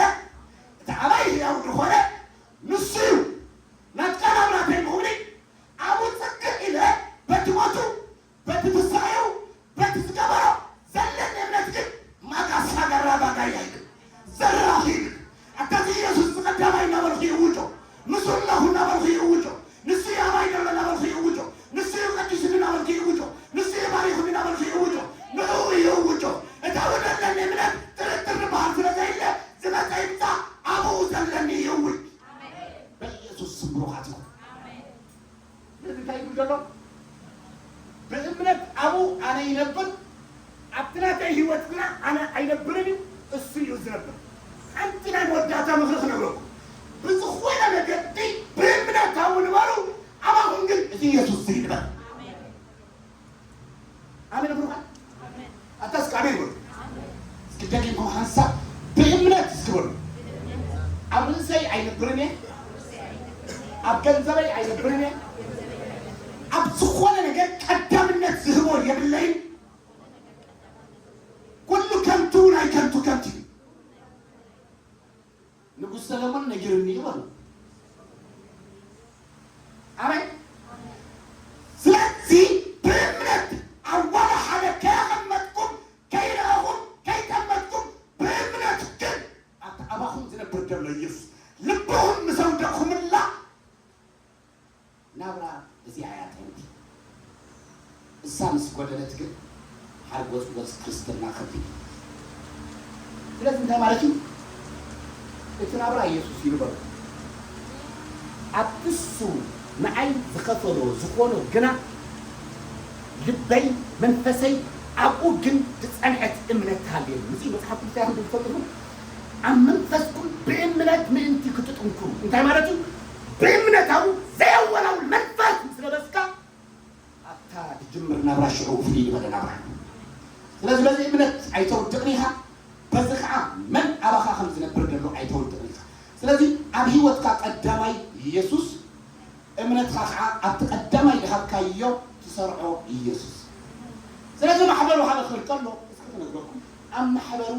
እቲ ኣባይ ህያው ዝኾነ ንሱ እዩ። ናትካ ናብራ ተይምኹኒ ኣብኡ ጽግዕ ኢለ በቲ ሞቱ በቲ ትስኣዩ በቲ ዝገበሮ ዘለኒ እምነት ግን ማጋ ሳጋራ ባጋ ይብል ዘራኺ ይብል ኣታ እዚ ኢየሱስ ዝቐዳማይ እናበልኹ ይእውጆ ምስሉ ኣለኹ እናበልኹ ይእውጆ ንሱ እዩ ኣባይ ዘሎ እናበልኹ ይእውጆ ንሱ እዩ ቀዲሱኒ እናበልኩ ይእውጆ ንሱ እዩ ባሪኹኒ እናበልኩ ይእውጆ ንዕኡ ይእውጆ እታ ዘለኒ እምነት ጥርጥር ዝበሃል ስለ ዘየለ ዝመፀ ይምፃእ ኣብኡ ዘለኒ ይእውጅ በኢየሱስ ስም ብሩኻት ይኹን ስለዚ እንታይ ይብል ዘሎ ብእምነት ኣብኡ ኣነ ይነብር ኣብቲ ናተይ ህይወት ግና ኣነ ኣይነብርን እዩ እሱ እዩ ዝነብር ሓንቲ ናይ መወዳእታ ምኽሪ ክነግረኩም ብዝኾነ መገዲ ብእምነት ኣብኡ ንበሩ ኣባኹም ግን እዚ ኢየሱስ እዚ ይንበር ኣሜን ብሩኻት ኣታ እስኪ ኣሜን በሉ እስኪ ደጊምኩም ሓንሳብ ብእምነት እስኪ በሉ ኣብ ርእሰይ ኣይነብርን እየ ኣብ ገንዘበይ ኣይነብርን እየ ኣብ ዝኾነ ነገር ቀዳምነት ዝህቦ የብለይን ኩሉ ከንቱ ናይ ከንቱ ከንቱ እዩ ንጉስ ሰለሞን ነጊርኒ እዩ በሉ ኣሜን ስለዚ ብእምነት ኣብ ዋላ ሓደ ከያቐመጥኩም ከይረኣኹም ከይጠመጥኩም ብእምነት ግን ኣብቲ ኣባኹም ዝነብር ዘሎ ኢየሱስ ልብኹም ምስ ኣውደቕኹምላ ናብራ እዚኣ እያ ጠንቂ እሳ ምስ ጎደለት ግን ሓርጎጽጎጽ ክርስትና ከቢድ እዩ ስለዚ እንታይ ማለት እዩ እቲ ናብራ ኢየሱስ ይንበሩ ኣብቲ እሱ ንዓይ ዝኸፈሎ ዝኾኖ ግና ልበይ መንፈሰይ ኣብኡ ግን ዝጸንዐት እምነት ትሃልየኒ እዚ መጽሓፍ ቅዱስ ያህል ዝፈልጥኹም ኣብ መንፈስኩም ብእምነት ምእንቲ ክትጥንክሩ እንታይ ማለት እዩ ብእምነታዊ ዘየወላውል መንፈስ ምስ ለበስካ ኣታ ትጅምር ናብራ ሽዑ ፍልይ ዝበለ ናብራ ስለዚ በዚ እምነት ኣይተውድቕን ኢኻ በዚ ከዓ መን ኣባኻ ከም ዝነብር ደሎ ኣይተውድቕን ኢኻ ስለዚ ኣብ ህይወትካ ቀዳማይ ኢየሱስ እምነትኻ ከዓ ኣብቲ ቀዳማይ ዝሃብካዮ ትሰርዖ ኢየሱስ ስለዚ ማሕበሩ ሓደ ክብል ከሎ እስኪ ክነግረኩም ኣብ ማሕበሩ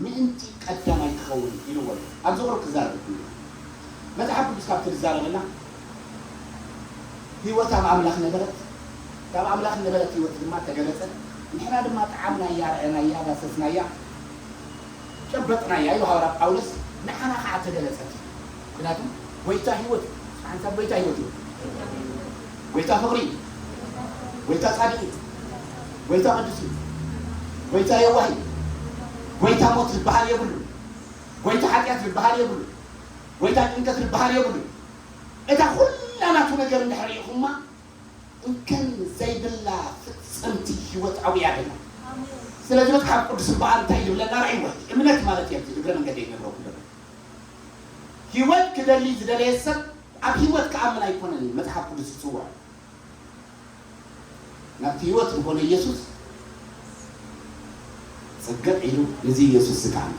ምእንቲ ቀዳማይ ክኸውን ኢልዎ ኣሎ ኣብዚ ቁሩብ ክዛረበኩም መፅሓፍ ቅዱስ ካብ ትዛረበና ህይወት ኣብ ኣምላኽ ነበረት ካብ ኣምላኽ ነበረት ህይወት ድማ ተገለፀት ንሕና ድማ ጣዓምናያ ረአናያ ዳሰስናያ ጨበጥናያ ኢሉ ሃዋርያ ጳውሎስ ንዓና ከዓ ተገለፀት ምክንያቱ ጎይታ ህይወት ሓንሳብ ጎይታ ህይወት እዩ ጎይታ ፍቕሪ እዩ ጎይታ ጻድቅ እዩ ጎይታ ቅዱስ እዩ ጎይታ የዋህ እዩ ጎይታ ሞት ዝበሃል የብሉ ጎይታ ሓጢኣት ዝበሃል የብሉ። ጎይታ ጭንቀት ዝበሃል የብሉ። እታ ኩላ ናቱ ነገር እንድሕር ርኢኹማ፣ እንከን ዘይብላ ፍጽምቲ ህይወት ኣብያ ደላ። ስለዚ መጽሓፍ ቅዱስ እምበኣር እንታይ ይብለና? ርኣይዎ፣ እምነት ማለት እየ፣ እግረ መንገደይ ይነግረኩም ደሎ። ህይወት ክደሊ ዝደለየ ሰብ ኣብ ህይወት ክኣምን ኣይኮነን እዩ መጽሓፍ ቅዱስ ዝጽውዖ። ናብቲ ህይወት ዝኾነ ኢየሱስ ጽግዕ ኢሉ፣ ነዚ ኢየሱስ ዝከኣምን።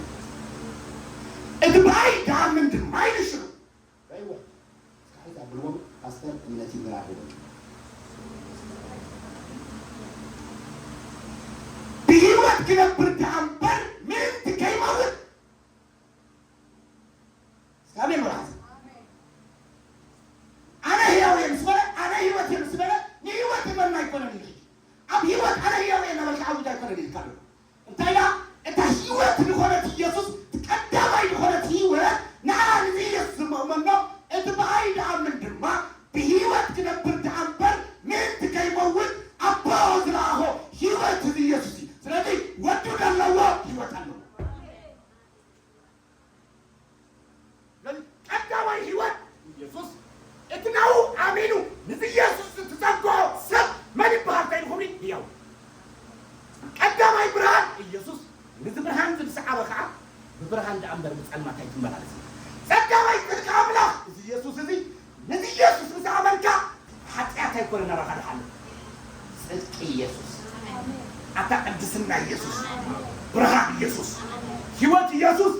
እቲ ብኣይ ዝኣምን ድማ ኢሉ ሽዑ። ርኣይዎ። እስከ ሓይታ ብልዎም ፓስተር እምነት ይመራረቡ። ብህይወት ክነብር ደኣ እምበር ምእንቲ ከይመውት። እስከ ኣሜን በሉ ሓንሳብ። ኣነ ህያው እየ ምስ በለ፣ ኣነ ህይወት እየ ምስ በለ፣ ንህይወት ይበልና ኣይኮነን እዩ። ኣብ ህይወት ኣነ ህያው እየ እናበልካ ዓውት ኣይኮነን ኢልካ ኣሎ። እንታይ ደኣ? እታ ህይወት ዝኾነት ኢየሱስ፣ እቲ ቀዳማይ ዝኾነት ህይወት፣ ንዓ ንዚ ኢየሱስ ዝመእመኖ፣ እቲ ብኣይ ዝኣምን ድማ ብህይወት ክነብር ደኣ እምበር ምእንቲ ከይመውት ኣቦ ዝለኣኾ ህይወት እዚ ኢየሱስ እዩ። ስለዚ ወዱ ዘለዎ ህይወት ኣለዎ። ስለዚ ቀዳማይ ህይወት ኢየሱስ፣ እቲ ናብኡ ኣሚኑ ንዚ ኢየሱስ ዝትጸግዖ ሰብ መን ይበሃል ተኢልኩምኒ? ህያው። ቀዳማይ ብርሃን ኢየሱስ፣ ንዚ ብርሃን እዚ ዝሰዓበ ኸዓ ብብርሃን ደኣ እምበር ብጸልማት ኣይትመላለስ። ጸጋማይ ጽድቂ ኣምላኽ እዚ ኢየሱስ እዚ፣ ነዚ ኢየሱስ ምስ ኣመንካ፣ ሓጢኣት ኣይኮነ ናባኻ ድሓልፍ። ጽድቂ ኢየሱስ፣ ኣታ ቅድስና ኢየሱስ፣ ብርሃን ኢየሱስ፣ ህይወት ኢየሱስ፣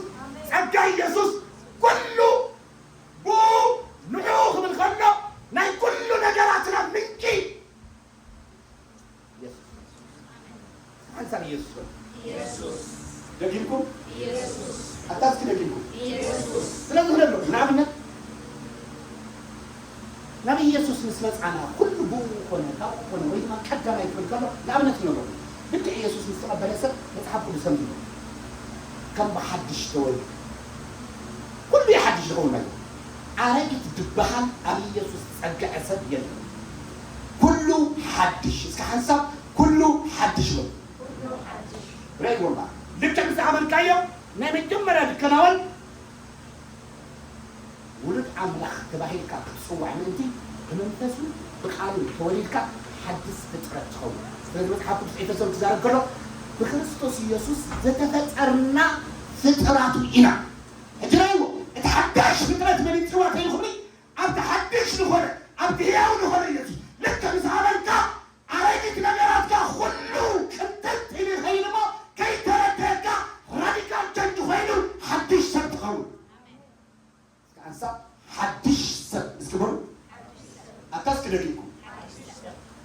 ጸጋ ኢየሱስ፣ ኩሉ ብኡ ንዕኡ ክብል ከሎ፣ ናይ ኩሉ ነገራትና ምንጪ ኢየሱስ። ሓንሳብ ኢየሱስ በሉ። ኢየሱስ። ደጊምኩም? ኢየሱስ። ኣታ እስኪ ደጊምኩም? ኢየሱስ። ስለዚ ክነብሎ፣ ንኣብነት፣ ናብ ኢየሱስ ምስ መጻና፣ ኩሉ ብኡ ኮነ፣ ካብኡ ኮነ፣ ወይ ድማ ቀዳማይ ክብል ከሎ፣ ንኣብነት ክነብሎ። ልክዕ ኢየሱስ ምስ ተቐበለ ሰብ፣ መጽሓፍ ቅዱስ ከምዚ ይብሎ፣ ከም ብሓድሽ ተወልደ። ኩሉ እዩ ሓድሽ ዝኸውን ማለት እዩ። ኣረጊት ዝበሃል ኣብ ኢየሱስ ዝጸግዐ ሰብ የለን። ኩሉ ሓድሽ። እስከ ሓንሳብ ኩሉ ሓድሽ በሉ። ርኣይዎ እምበኣር። ልክዕ ምስ ኣመንካዮ ናይ መጀመርያ ዝከናወን ውሉድ ኣምላኽ ተባሂልካ ክትጽዋዕ ምእንቲ ብመንፈሱ ብቃሉ ተወሊድካ ሓድስ ፍጥረት ትኸውን። ስለዚ መጽሓፍ ቅዱስ ኤፌሶን ክዛረብ ከሎ ብክርስቶስ ኢየሱስ ዝተፈጠርና ፍጥራቱ ኢና። ሕጂ ርኣይዎ፣ እቲ ሓዳሽ ፍጥረት መን ይጽዋ ተይልኩምኒ? ኣብቲ ሓድሽ ዝኾነ፣ ኣብቲ ህያው ዝኾነ ኢየሱስ ልክዕ ምስ ኣመንካ፣ ኣረጊት ነገራትካ ኩሉ ቅንጥጥ ኢሉ ይኸይድ እሞ፣ ከይተረድአካ ራዲካል ቸንጅ ኮይኑ ሓድሽ ሰብ ትኸውን። እስከ ሓንሳብ ሓድሽ ሰብ እስኪ በሉ። ኣታ እስኪ ደጊምኩም።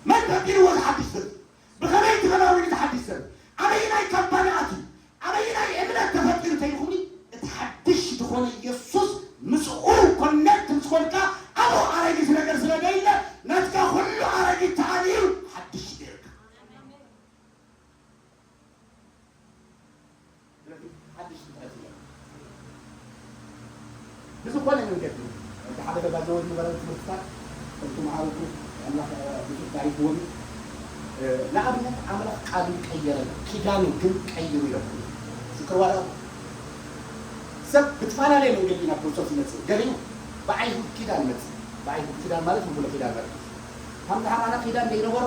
መን ፈጢርዎ እዚ ሓድሽ ሰብ? ብኸመይ ተኸናዊኑ እቲ ሓድሽ ሰብ? ኣበየናይ ካምፓኒ ኣትዩ? ኣበየናይ እምነት ተፈጢሩ ተይልኩምኒ? እቲ ሓድሽ ዝኾነ ኢየሱስ ምስኡ ኮነክት ምስ ኮንካ፣ ኣብኡ ኣረጊት ነገር ስለ ዘየለ፣ ናትካ ኩሉ ኣረጊት ተኣልዩ ሓድሽ ገይርካ። ስለዚ ሓድሽ ፍጥረት እያ። ብዝኾነ መንገዲ፣ እቲ ሓደ ገዛ ዘወድ ነበረ ትምህርትታት፣ ከምቲ መሃሩ ኣምላኽ ብዙሕ ባሪኽዎም እዩ። ንኣብነት፣ ኣምላኽ ቃሉ ቀየረ፣ ኪዳኑ ግን ቀይሩ ኢለኩም። ዝክርዋ ዶ? ሰብ ብዝፈላለየ መንገዲ ናብ ክርስቶስ ይመጽእ። ገሊኡ ብኣይሁድ ኪዳን ይመጽእ። ብኣይሁድ ኪዳን ማለት ብብሉይ ኪዳን ማለት እዩ። ከምዚ ከማና ኪዳን ዘይነበሮ፣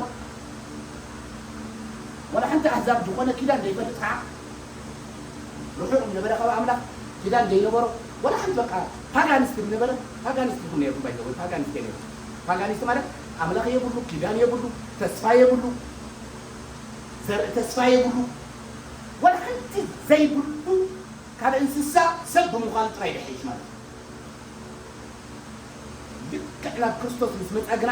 ዋላ ሓንቲ ኣህዛብ ዝኾነ ኪዳን ዘይፈልጥ ከዓ፣ ርሑቕ ነበረ ካብ ኣምላኽ፣ ኪዳን ዘይነበሮ፣ ዋላ ሓንቲ በቃ ፓጋኒስት ነበረ። ፓጋኒስት ይኹን ነይሩ ባይዘ ወይ ፓጋኒስት ነይሩ። ፓጋኒስት ማለት ኣምላኽ የብሉ፣ ኪዳን የብሉ፣ ተስፋ የብሉ፣ ዘርኢ ተስፋ የብሉ፣ ዋላ ሓንቲ ዘይብሉ፣ ካብ እንስሳ ሰብ ብምዃኑ ጥራይ ድሕይሽ ማለት እዩ። ልክዕ ናብ ክርስቶስ ምስ መጻ ግና፣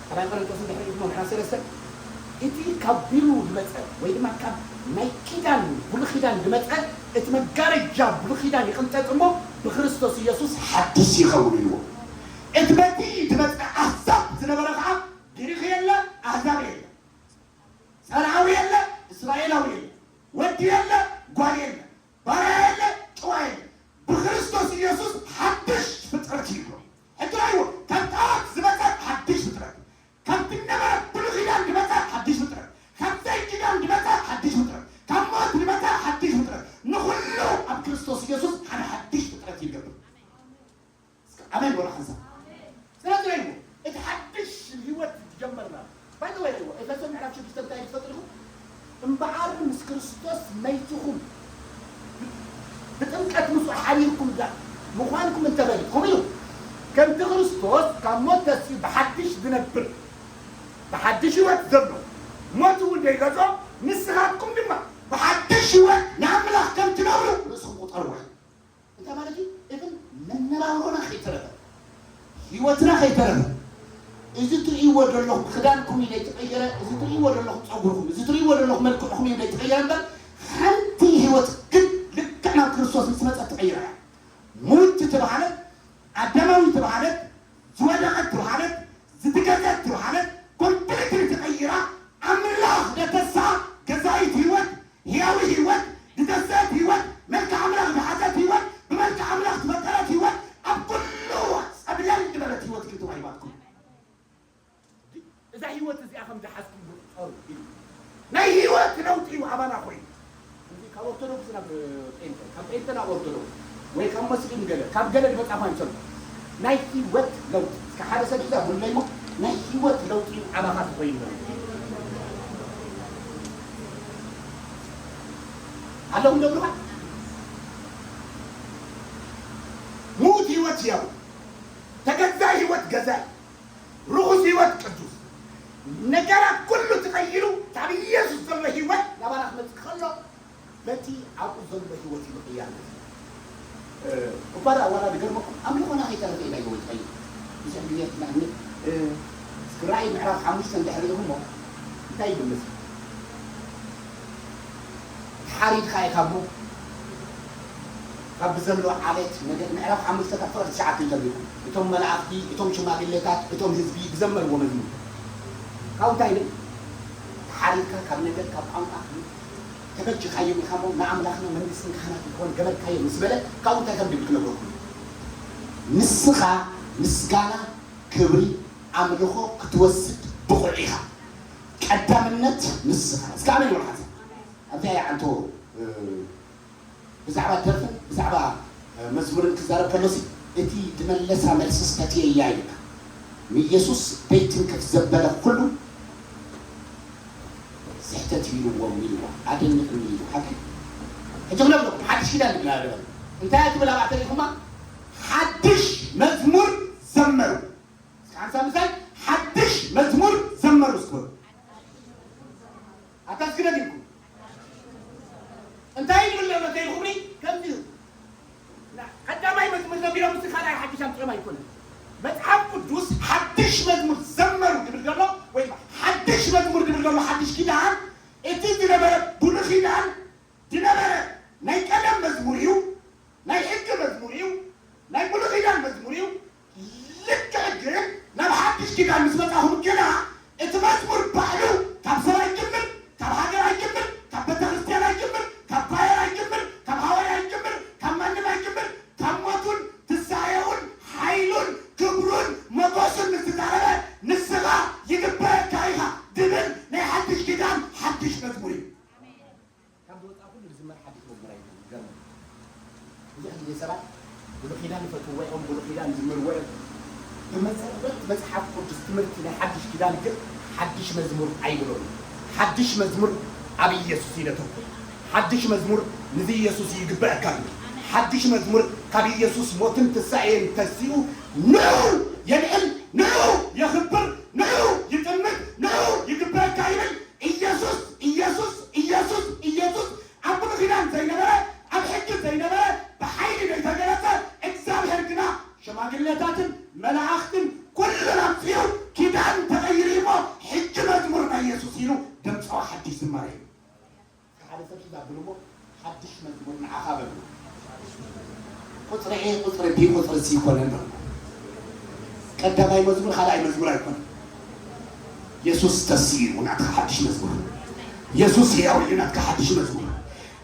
ራብዓይ ቆሮንቶስ እንድሕር ኢኹም ሓምሳ ሰለስተ፣ እቲ ካብ ብሉይ ዝመጸ ወይ ድማ ካብ ናይ ኪዳን፣ ብሉይ ኪዳን ዝመጸ፣ እቲ መጋረጃ ብሉይ ኪዳን ይቕንጠጥ እሞ፣ ብክርስቶስ ኢየሱስ ሓድሽ ይኸውን ኢልዎ። እቲ በቲ ዝመጸ ኣህዛብ ዝነበረ ኸዓ፣ ግሪኽ የለ፣ ኣህዛብ የለ፣ ጸርዓዊ የለ፣ እስራኤላዊ የለ፣ ወዲ የለ፣ ጓል የለ፣ ባርያ የለ፣ ጭዋ የለ፣ ብክርስቶስ ኢየሱስ ሓድሽ ፍጥረት እዩ። ሕጂ ርኣይዎ፣ ካብ ጣዖት ዝመጸ ሓድሽ ፍጥረት፣ ካብቲ ነበረ ብሉይ ኪዳን ዝመጸ ሓድሽ ፍጥረት፣ ካብ ዘይ ኪዳን ዝመጸ ሓድሽ ፍጥረት፣ ካብ ሞት ዝመጸ ሓድሽ ፍጥረት፣ ንኹሉ ኣብ ብክርስቶስ ኢየሱስ ሓደ ሓድሽ ፍጥረት ይገብር። እስከ ኣሜን በሉ ሓንሳብ። ስለዚ እዩ እቲ ሓድሽ ህይወት ዝጀመርና። ባይ ዘ ወይ እዩ ኤፌሶን ምዕራፍ ሽዱሽተ እንታይ እዩ ዝፈጥርኹም? እምበኣር ምስ ክርስቶስ መይትኹም ብጥምቀት ምስኡ ሓቢርኩም ዳ ምዃንኩም እንተበሊጥኩም እዩ። ከምቲ ክርስቶስ ካብ ሞት ተስኡ ብሓድሽ ዝነብር ብሓድሽ ህይወት ዘሎ ሞት እውን ዘይገዝኦ ንስኻትኩም ድማ ብሓድሽ ህይወት ንኣምላኽ ከም ትነብሩ ርእስኹም ቁጠርዋ። እንታይ ማለት እዩ? እብን መነባብሮና ከይተረፈ ህይወትና ከይተረፈ እዚ ትርእይዎ ዘለኹም ክዳንኩም እዩ ዘይተቐየረ፣ እዚ ትርእይዎ ዘለኹም ፀጉርኩም፣ እዚ ትርእይዎ ዘለኹም መልክዕኹም እዩ ዘይተቐየረ እምበር ሓንቲ ህይወት ግን ልክዕ ናብ ክርስቶስ ምስ መፀት ትቐይራ እያ። ምውቲ ተባሃለት፣ ኣዳማዊ ተባሃለት፣ ዝወደቐት ተባሃለት፣ ዝትገዘት ተባሃለት፣ ኮምፕሊትሊ ተቐይራ ኣምላኽ ደተሳ ገዛኢት ህይወት ህያዊ ህይወት፣ ዝተሰት ህይወት፣ መልክዕ ኣምላኽ ዝሓዘት ህይወት፣ ብመልክዕ ኣምላኽ ዝፈጠረት ህይወት፣ ኣብ ኩሉ ጸብለል ዝበለት ህይወት ግን ተዋሂባትኩም። እዛ ህይወት እዚኣ ከም ዝሓዝኩም ቁጸሩ ኢሉ። ናይ ህይወት ለውጢ እዩ ኣባና ኮይኑ። እዚ ካብ ኦርቶዶክስ ናብ ጴንጠ፣ ካብ ጴንጠ ናብ ኦርቶዶክስ፣ ወይ ካብ መስጊድ ገለ፣ ካብ ገለ ዝመጻ ኳ ይሰሉ። ናይ ህይወት ለውጢ። እስከ ሓደ ሰብ ይዛ ብለይሞ፣ ናይ ህይወት ለውጢ እዩ ኣባኻ ተኾይኑ። ኣለኹም ዶ ብሩኻት? ምዉት ህይወት ህያው፣ ተገዛኢ ህይወት ገዛኢ፣ ርኹስ ህይወት ቅዱስ። ነገራት ኩሉ ተቐይሩ፣ ካብ ኢየሱስ ዘሎ ህይወት ናባና ክመጽእ ከሎ፣ በቲ ኣብኡ ዘሎ ህይወት እዩ ምቕያር። እ፣ እኳ ደኣ ዋላ ዝገርመኩም፣ ኣምልኾና ከይተረፈ ኢና ህይወት ቀይሩ። ብዙሕ ግዜ ንኣብነት፣ እ፣ እስኪ ራእይ ምዕራፍ ሓሙሽተ እንድሕር ርኢኹሞ፣ እንታይ ይብል? ተሓሪድካ ኢኻ እሞ፣ ካብ ብዘሎ ዓሌት፣ ነገድ፣ ምዕራፍ ሓሙሽተ ካብ ፍቕሪ ትሽዓተ እዩ ጀሚሩ። እቶም መላእኽቲ፣ እቶም ሽማግሌታት፣ እቶም ህዝቢ ብዘመርዎ መዝሙር። ካብኡ እንታይ ይብል? ተሓሪድካ ካብ ነገድ፣ ካብ ቋንቋ፣ ተበጅኻዮም ኢኻ እሞ፣ ንኣምላኽን መንግስትን ካህናት ንክኾኑ ገበርካዮም ምስ በለ፣ ካብኡ እንታይ ከም ድብል ክነግረኩም። ንስኻ ምስጋና፣ ክብሪ፣ ኣምልኾ ክትወስድ ብቑዕ ኢኻ። ቀዳምነት ንስኻ። እስከ ኣሜን በሉ ሓንሳብ። ኣብዚኣ እያ ዓንቶ፣ እ፣ ብዛዕባ ደርፍን ብዛዕባ፣ እ፣ መዝሙርን ክዛረብ ከሎሲ፣ እቲ ዝመለሳ መልስስ ፈትየያ ኢልካ። ንኢየሱስ ዘይትንክፍ ዘበለ ኩሉ ስሕተት እዩ ኢልዎም ኢልዋ። ኣደንቕኒ ኢሉ። ሓቂ። ሕጂ ክነግረኩም፣ ሓድሽ ኪዳን ድብላ ደበል። እንታይ እያ ትብል ኣብኣ ተሪኹማ? ሓድሽ መዝሙር ዘመሩ። እስከ ሓንሳብ ምሳይ፣ ሓድሽ መዝሙር ዘመሩ እስኪ በሉ። ኣታ እስኪ ነጊርኩም። እንታይ ይብል ዘሎ እንተ ኢልኩምኒ፣ ከምዚ እዩ። ና-፣ ቀዳማይ መዝሙር ዘሚሮም፣ ምስ ካልኣይ ሓድሽ ኣምጺኦም ኣይኮነን። መጽሓፍ ቅዱስ ሓድሽ መዝሙር ዘመሩ ድብል ዘሎ፣ ወይ ሓድሽ መዝሙር ድብል ዘሎ፣ ሓድሽ ኪዳን፣ እቲ ዝነበረ ብሉይ ኪዳን ዝነበረ ናይ ቀደም መዝሙር እዩ፣ ናይ ሕጊ መዝሙር እዩ፣ ናይ ብሉይ ኪዳን መዝሙር እዩ። ልክዕ ግን ናብ ሓድሽ ኪዳን ምስ መጻኹም ግና እቲ መዝሙር ባዕሉ ካብ ሰብ ኣይጅምር፣ ካብ ሃገር ኣይጅምር፣ ካብ ቤተ ክርስቲያን ኣይጅምር፣ ካብ ኳየር ኣይጅምር፣ ካብ ሃዋርያ ኣይጅምር፣ ካብ ማንም ኣይጅምር፣ ካብ ሞቱን ትንሳኤኡን ሓይሉን ክብሩን ሞገሱን ምስ ተዛረበ ንስኻ ይግበረካ ኢኻ ድብል ናይ ሓድሽ ኪዳን ሓድሽ መዝሙር እዩ። ካብ ዝወፅኣ ኩሉ ዝዝመር ሓድሽ መዝሙር ኣይኮነን። ይገርም። ብዙሕ ግዜ ሰባት ብሉይ ኪዳን ይፈትውዎ እዮም፣ ብሉይ ኪዳን ይዝምርዎ እዮም። ብመሰረት መጽሓፍ ቅዱስ ትምህርቲ ናይ ሓድሽ ኪዳን ግን ሓድሽ መዝሙር ኣይብሎን። ሓድሽ መዝሙር ኣብ ኢየሱስ እዩ ዘተኩር። ሓድሽ መዝሙር ንዚ ኢየሱስ እዩ ይግበአካ እዩ። ሓድሽ መዝሙር ካብ ኢየሱስ ሞትን ትንሳኤን ተሲኡ ንዑ የልዕል፣ ንዑ የኽብር፣ ንዑ ይጥምት፣ ንዑ ይግበአካ ይብል። ኢየሱስ፣ ኢየሱስ፣ ኢየሱስ፣ ኢየሱስ ኣብ ብሉይ ኪዳን ዘይነበረ፣ ኣብ ሕጊ ዘይነበረ፣ ብሓይሊ ዘይተገለጸ፣ እግዚኣብሔር ግና ሽማግሌታትን መላእኽትን ኩሉን ኣምጺኡ ኪዳን ተቐይሩ እሞ ሕጂ መዝሙር ናይ ኢየሱስ ኢሉ ደምጸዋ ሓድሽ ዝማሬ እዩ። ሓደ ሰብ ኪዳ ብልዎ ሓድሽ መዝሙር ንዓኻ በሉ። ቁጽሪ ኤ፣ ቁጽሪ ቢ፣ ቁጽሪ ሲ ይኮነን በሉ። ቀዳማይ መዝሙር ካልኣይ መዝሙር ኣይኮነን። የሱስ ተስኢሉ ናትካ ሓድሽ መዝሙር። የሱስ ሕያው እዩ ናትካ ሓድሽ መዝሙር።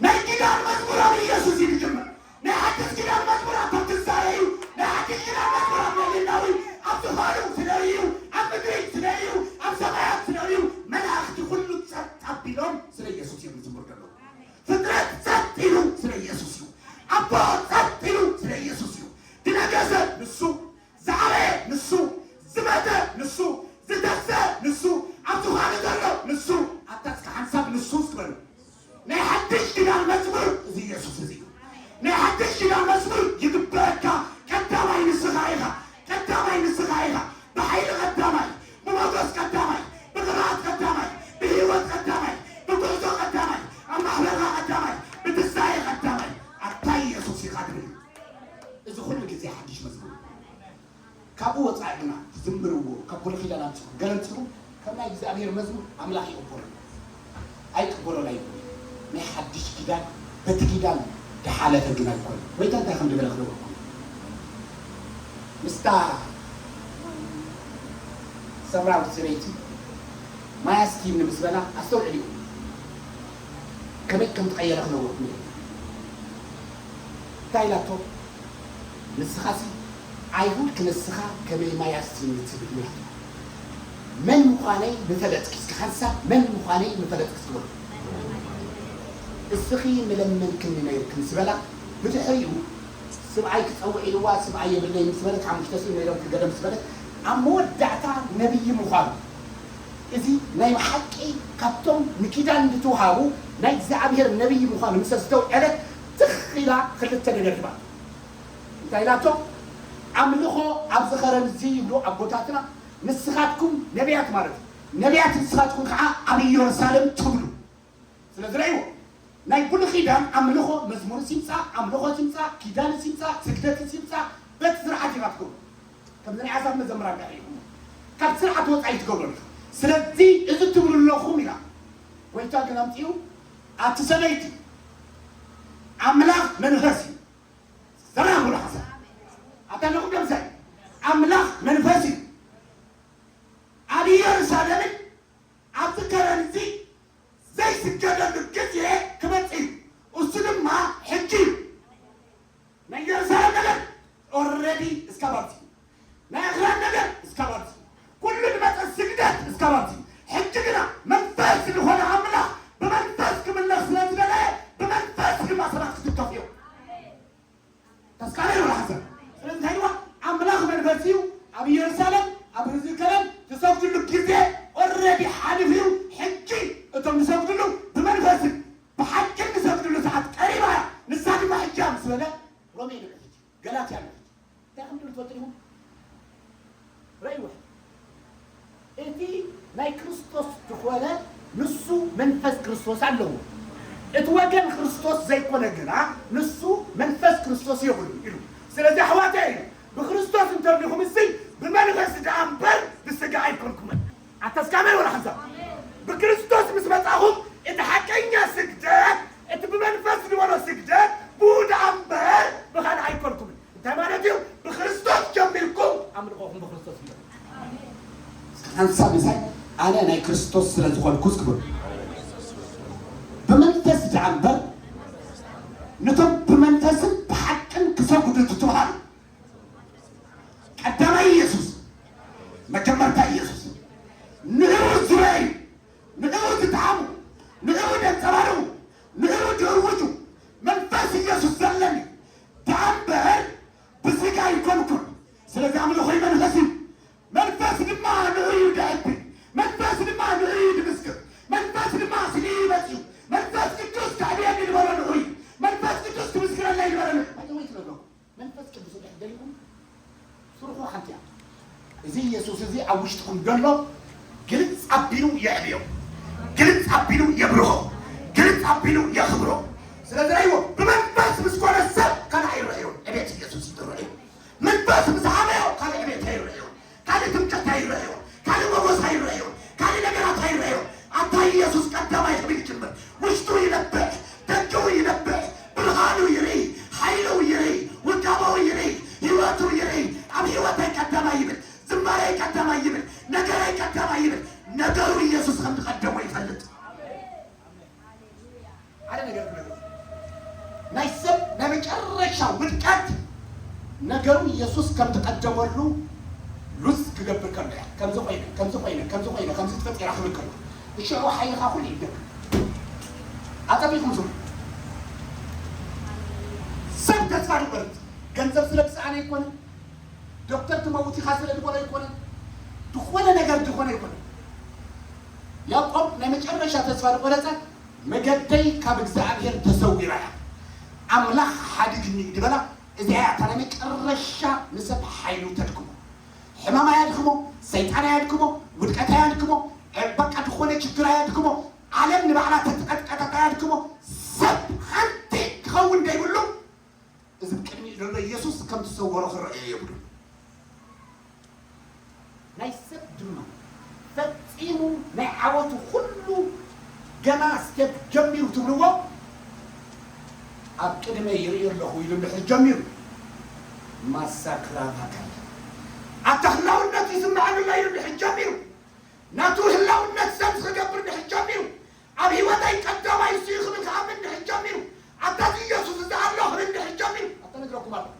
ናይ ኪዳን መዝሙር ኣብ ኢየሱስ እዩ ዝጅምር። ናይ ሓድሽ ኪዳን መዝሙር ኣብ ትንሳኤ እዩ። ናይ ሓድሽ ኪዳን መዝሙር ኣብ ልዕልናዊ፣ ኣብ ዝኾኑ ስለ እዩ፣ ኣብ ምድሪ ስለ እዩ፣ ኣብ ሰማያት ስለ እዩ። መላእኽቲ ኩሉ ጸጥ ኣቢሎም ስለ ኢየሱስ እዮም ዝዝምሩ ዘለዉ። ፍጥረት ጸጥ ኢሉ ስለ ኢየሱስ እዩ። ኣቦ ጸጥ ኢሉ ስለ ኢየሱስ እዩ። ዝነገሰ ንሱ፣ ዝዓበየ ንሱ፣ ዝመተ ንሱ፣ ዝተሰ ንሱ፣ ኣብ ዝዃነ ዘሎ ንሱ። ኣብታ እስከ ሓንሳብ ንሱ እስኪ በሉ። ናይ ሓድሽ ኪዳን መዝሙር እዚ ኢየሱስ እዚ እዩ። ናይ ሓድሽ ኪዳን መዝሙር ይግበረካ። ቀዳማይ ንስኻ ኢኻ። ቀዳማይ ንስኻ ኢኻ። ብሓይሊ ቀዳማይ፣ ብሞገስ ቀዳማይ፣ ብቕብኣት ቀዳማይ፣ ብህይወት ቀዳማይ፣ ብጉዕዞ ቀዳማይ፣ ኣብ ማሕበርካ ቀዳማይ፣ ብትንሳኤ ቀዳማይ። ኣታ ኢየሱስ ኢኻ ትብል። እዚ ኩሉ ግዜ ሓድሽ መዝሙር። ካብኡ ወጻኢ ግና ትዝምርዎ፣ ካብ ብሉይ ኪዳን ኣምጺኹም፣ ገለ ኣምጺኹም፣ ከም ናይ እግዚኣብሔር መዝሙር ኣምላኽ ይቕበሎ ኣይቅበሎን ኣይብሉን። ናይ ሓድሽ ኪዳን በቲ ኪዳን ዝሓለፈ ግን ኣይኮነን። ጎይታ እንታይ ከም ዝበለ ክነግረኩም። ምስታ ሰምራዊት ሰበይቲ ማይ ኣስትይኒ ምስ በላ ኣስተውዕልዩ። ከመይ ከም ተቐየረ ክነግረኩም እየ። እንታይ ኢላቶ? ንስኻሲ ኣይሁድ ክንስኻ ከመይ ማይ ኣስትይኒ ትብል? ኢላቶ። መን ምዃነይ ምፈለጥኪ፣ እስከ ሓንሳብ መን ምዃነይ ምፈለጥኪ እስኪ በሉ። እስኺ ምለመንክኒ ነይርኪ ምስ በላ፣ ብድሕሪኡ ስብኣይ ክጸውዕ ኢልዋ፣ ስብኣይ የብለይ ምስ በለት፣ ሓሙሽተ ስኒ ነይሮም ክገደ ምስ በለት፣ ኣብ መወዳእታ ነብዪ ምዃኑ፣ እዚ ናይ ብሓቂ ካብቶም ንኪዳን ዝተውሃቡ ናይ እግዚኣብሔር ነብዪ ምዃኑ ምስ ኣስተውዐለት፣ ትኽ ኢላ ክልተ ነገር ሂባቶ። እንታይ ኢላቶ? ኣምልኾ ኣብዚ ኸረን እዚ ይብሉ ኣቦታትና፣ ንስኻትኩም ነቢያት ማለት እዩ። ነቢያት ንስኻትኩም ከዓ ኣብ ኢየሩሳሌም ትብሉ። ስለዚ ረእይዎ፣ ናይ ብሉይ ኪዳን ኣምልኾ፣ መዝሙር ሲምጻ፣ ኣምልኾ ሲምጻ፣ ኪዳን ሲምጻ፣ ስግደት ሲምጻ፣ በቲ ስርዓት ኢኻ ትገብሩ። ከምዚ ናይ ኣሳብ መዘምራን ጋር ኢኹም። ካብ ስርዓት ወጻኢ ትገብሩ ኣለኹም። ስለዚ እዚ ትብሉ ኣለኹም ኢላ። ጎይታ ግን ኣምጺኡ፣ ኣቲ ሰበይቲ፣ ኣምላኽ መንፈስ እዩ። ዘራጉ ሓሳብ። ኣታ ነኹም ደምሳይ፣ ኣምላኽ መንፈስ እዩ። ኣብ ኢየሩሳሌምን ኣብዚ ከረን እዚ ዘይስገደሉ ግዜ ክመጽእ እዩ። እሱ ድማ ሕጂ እዩ። ናይ ኢየሩሳሌም ነገር ኦልሬዲ እስካብ ኣብዚ እዩ። ናይ ኣኽራን ነገር እስካብ ኣብዚ እዩ። ኩሉ ዝመጸ ስግደት እስካብ ኣብዚ እዩ። ሕጂ ግና መንፈስ ዝኾነ ኣምላኽ ብመንፈስ ክምለስ ስለ ዝደለየ ብመንፈስ ድማ ሰባት ክትከፉ እዮም። ተስካረ ይብሉ ሓሰብ። ስለዚ እንታይ ኢልዋ? ኣምላኽ መንፈስ እዩ። ኣብ ኢየሩሳሌም፣ ኣብ ህዝቢ ከረን ትሰግድሉ ግዜ ኦልሬዲ ሓሊፉ እዩ። ሕጂ እቶም ዝሰግድሉ ብመንፈስን ብሓቅን ዝሰግድሉ ሰዓት ቀሪባ እያ። ንሳ ድማ ሕጂ እያ ምስ በለ ሮሜ ንዑ ሕጂ፣ ገላትያ ንዑ ሕጂ። እንታይ ከም ትብሉ ትፈልጡ ዲኹም? ረእይዎ። እቲ ናይ ክርስቶስ ዝኾነ ንሱ መንፈስ ክርስቶስ ኣለዎ። እቲ ወገን ክርስቶስ ዘይኮነ ግና ንሱ መንፈስ ክርስቶስ የብሉን ኢሉ። ስለዚ ኣሕዋተይ እዩ፣ ብክርስቶስ እንተሊኹም እሲ ብመንፈስ ደኣ እምበር ብስጋ ኣይኮንኩምን። ኣተስካመ ወላ ሓንሳብ ብክርስቶስ ምስ መጻኹም እቲ ሓቀኛ ስግደት፣ እቲ ብመንፈስ ዝበሎ ስግደት ብኡ ደኣ እምበር ብኻልእ ኣይኮንኩምን። እንታይ ማለት እዩ? ብክርስቶስ ጀሚርኩም ኣምልኾኹም ብክርስቶስ እዩ። እስከ ሓንሳብ ምሳይ ኣነ ናይ ክርስቶስ ስለ ዝኾንኩ እስኪ በሉ። ብመንፈስ ደኣ እምበር ነቶም ብመንፈስን ብሓቅን ክሰግዱ ትበሃሉ። ቀዳማይ ኢየሱስ፣ መጀመርታ ኢየሱስ፣ ንዕኡ ዝረኣዩ፣ ንዕኡ ዝጠዓሙ፣ ንዕኡ ዘንጸባርቑ፣ ንዕኡ ዝእውጁ መንፈስ ኢየሱስ ዘለኒ ደኣ እምበር ብስጋ ኣይኮንኩን። ስለዚ ኣምልኾይ መንፈስ እዩ። መንፈስ ድማ ንዑ እዩ ደዕቢ። መንፈስ ድማ ንዑ እዩ ድምስክር። መንፈስ ድማ ስለ እዩ መጽዩ። መንፈስ ቅዱስ ከዕብየኒ ዝበሎ ንዑ እዩ። መንፈስ ቅዱስ ክምስክረለይ ዝበሎ ንዑ እዩ። ባይዘወይ ትነግረኩም። መንፈስ ቅዱስ እንድሕር ደሊኹም ስርሑ ሓንቲ እያ። እዚ ኢየሱስ እዚ ኣብ ውሽጥኹም ዘሎ ግልጽ ኣቢሉ የዕብዮ፣ ግልጽ ኣቢሉ የብርሆ፣ ግልጽ ኣቢሉ የኽብሮ። ስለዚ ረእይዎ፣ ብመንፈስ ምስ ኮነ ሰብ ካልእ ኣይረእዮን። ዕቤት ኢየሱስ እዩ ዝረእዮ። መንፈስ ምስ ዓበዮ ካልእ ዕቤት ኣይረእዮን። ካልእ ትምክሕቲ ኣይረእዮን። ካልእ ሞገስ ኣይረእዮን። ካልእ ነገራት ኣይረእዮን። ኣታ ኢየሱስ ቀዳማይ ክብል ይጅምር። ውሽጡ ይነብዕ፣ ደገኡ ይነብዕ፣ ብርሃኑ ይርኢ፣ ሓይሉ ይርኢ፣ ውዳበኡ ይርኢ፣ ህይወቱ ይርኢ። ኣብ ህይወተይ ቀዳማይ ይብል፣ ዝማሬ ቀዳማይ ይብል፣ ነገረይ ቀዳማይ ይብል። ነገሩ ኢየሱስ ከም ዝቀደሞ ይፈልጥ። ሓደ ነገር ክነግርኩም። ናይ ሰብ ናይ መጨረሻ ውድቀት ነገሩ ኢየሱስ ከም ዝቀደመሉ ሉዝ ክገብር ከሎ እያ። ከምዚ ኮይነ፣ ከምዚ ኮይነ፣ ከምዚ ኮይነ፣ ከምዚ ተፈጢራ ክብል ከሎ። ንሽዑ ሓይልኻ ኩሉ ይደክም። ኣጸቢቕኩም ስምዑ። ተስፋ ንቆርጽ። ገንዘብ ስለ ዝሰኣነ ኣይኮነን። ዶክተር ትመውት ኢኻ ስለ ዝበሎ ኣይኮነን። ዝኾነ ነገር ዝኾነ ኣይኮነን። ያዕቆብ ናይ መጨረሻ ተስፋ ዝቆረጸ፣ "መገደይ ካብ እግዚኣብሔር ተሰዊራ እያ፣ ኣምላኽ ሓድግኒ" ዝበላ፣ እዚኣ እያ እታ ናይ መጨረሻ ንሰብ ሓይሉ ተድክሞ። ሕማም ኣየድክሞ፣ ሰይጣን ኣየድክሞ፣ ውድቀት ኣየድክሞ፣ በቃ ዝኾነ ችግር ኣየድክሞ፣ ዓለም ንባዕላ ተትቐጥቀጠት ኣየድክሞ። ሰብ ሓንቲ ክኸውን ዘይብሉ፣ እዚ ቅድሚኡ ዘሎ ኢየሱስ ከም ዝሰወሮ ክረኣዮ የብሉን። ናይ ሰብ ድማ ፈጺሙ ናይ ዓወቱ ኩሉ ገና ስቴፕ ጀሚሩ ትብልዎ፣ ኣብ ቅድመይ ይርእዮ ኣለኹ ኢሉ እንድሕር ጀሚሩ፣ ማሳክራታካል ኣታ ህላውነት ይስምዓሉ ኣሎ ኢሉ እንድሕር ጀሚሩ፣ ናቱ ህላውነት ሰብ ክገብር እንድሕር ጀሚሩ፣ ኣብ ህይወተይ ቀዳማይ እሱ እዩ ክብል ክኣምን እንድሕር ጀሚሩ፣ ኣታ እዚ ኢየሱስ እዚ ኣሎ ክብል እንድሕር ጀሚሩ፣ ኣታ ነግረኩም ኣለኹ።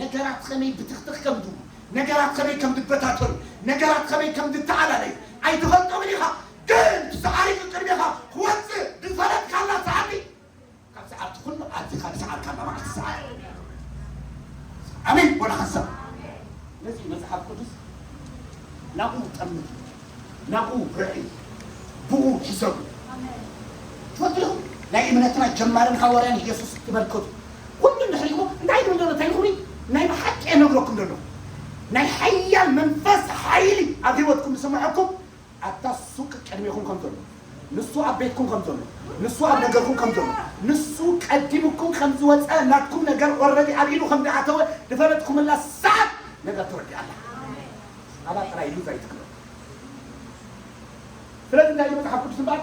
ነገራት ከመይ ብትኽትኽ ከም ድብሉ፣ ነገራት ከመይ ከም ዝበታተኑ፣ ነገራት ከመይ ከም ዝተኣላለዩ ኣይትፈልጦምን ኢኻ። ግን እቲ ሰዓሪ ቅድሜኻ ክወጽእ ዝፈለጥካላ ሰዓቲ፣ ካብ ሰዓርቲ ኩሉ ኣዚኻ ዝሰዓርካላ መዓልቲ ሰዓት። ኣሜን። ወላ ሓሳብ ነዚ መጽሓፍ ቅዱስ ናብኡ ጠምት፣ ናብኡ ርዕይ፣ ብኡ ሕሰቡ። ትፈልጡ ኢኹም፣ ናይ እምነትና ጀማርን ሃዋርያን ኢየሱስ ትመልከቱ። ኩሉ እንድሕር ኢኹም፣ እንታይ ኢኹም ዘሎ፣ እንታይ ኢኹም፣ ናይ ብሓቂ እነግረኩም ዘሎ፣ ናይ ሓያል መንፈስ ሓይሊ ኣብ ህይወትኩም ዝስምዐኩም፣ ኣታ እሱ ቅድሜኹም ከም ዘሎ፣ ንሱ ኣብ ቤትኩም ከም ዘሎ፣ ንሱ ኣብ ነገርኩም ከም ዘሎ፣ ንሱ ቀዲምኩም ከም ዝወጸ፣ ናትኩም ነገር ኦረዲ ኣብ ኢዱ ከም ዝኣተወ ዝፈለጥኩምላ ሰዓት ነገር ተወዲኣ ኣላ። ኣላ ጥራይ ሉዝ ኣይትግበሩ። ስለዚ እንታይ እዩ መጽሓፍ ቅዱስ እምበኣር?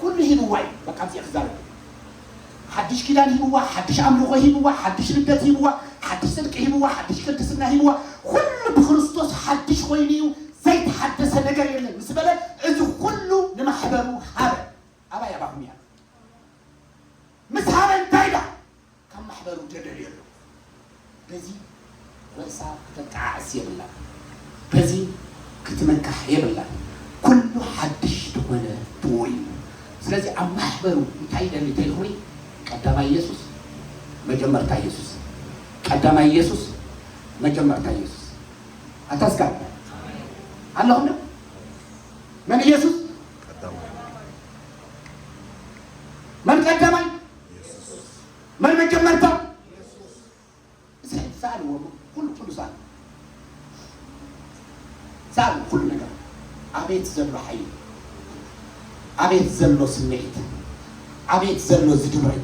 ኩሉ ሂብዋ እዩ። በቃ፣ እዚኣ ክዛረብ። ሓድሽ ኪዳን ሂብዋ፣ ሓድሽ ኣምልኾ ሂብዋ፣ ሓድሽ ልደት ሂብዋ፣ ሓድሽ ጽድቂ ሂብዋ፣ ሓድሽ ቅድስና ሂብዋ። ኩሉ ብክርስቶስ ሓድሽ ኮይኑ እዩ፣ ዘይተሓደሰ ነገር የለን ምስ በለ፣ እዚ ኩሉ ንማሕበሩ ሃበ። ኣባይ ኣባኹም እያ። ምስ ሃበ እንታይ ኢላ? ካብ ማሕበሩ ደደልዮ ኣሎ። በዚ ርእሳ ክተጠዓዕስ የብላን። በዚ ክትመካሕ የብላን። ኩሉ ሓድሽ ዝኾነ ብኡ እዩ። ስለዚ ኣብ ማሕበሩ እንታይ ይደሊ ተይልኹኒ? ቀዳማይ ኢየሱስ፣ መጀመርታ ኢየሱስ፣ ቀዳማይ ኢየሱስ፣ መጀመርታ ኢየሱስ። ኣታ እስካ ኣለኹም ዶ? መን ኢየሱስ? መን ቀዳማይ? መን መጀመርታ? እዚ ሕጂ ሰኣልዎ፣ ኩሉ፣ ኩሉ ሰኣል። ሰኣል ኩሉ ነገር። ኣቤት ዘሎ ሓይሊ፣ ኣቤት ዘሎ ስምዒት፣ ኣቤት ዘሎ ዝድብረይ፣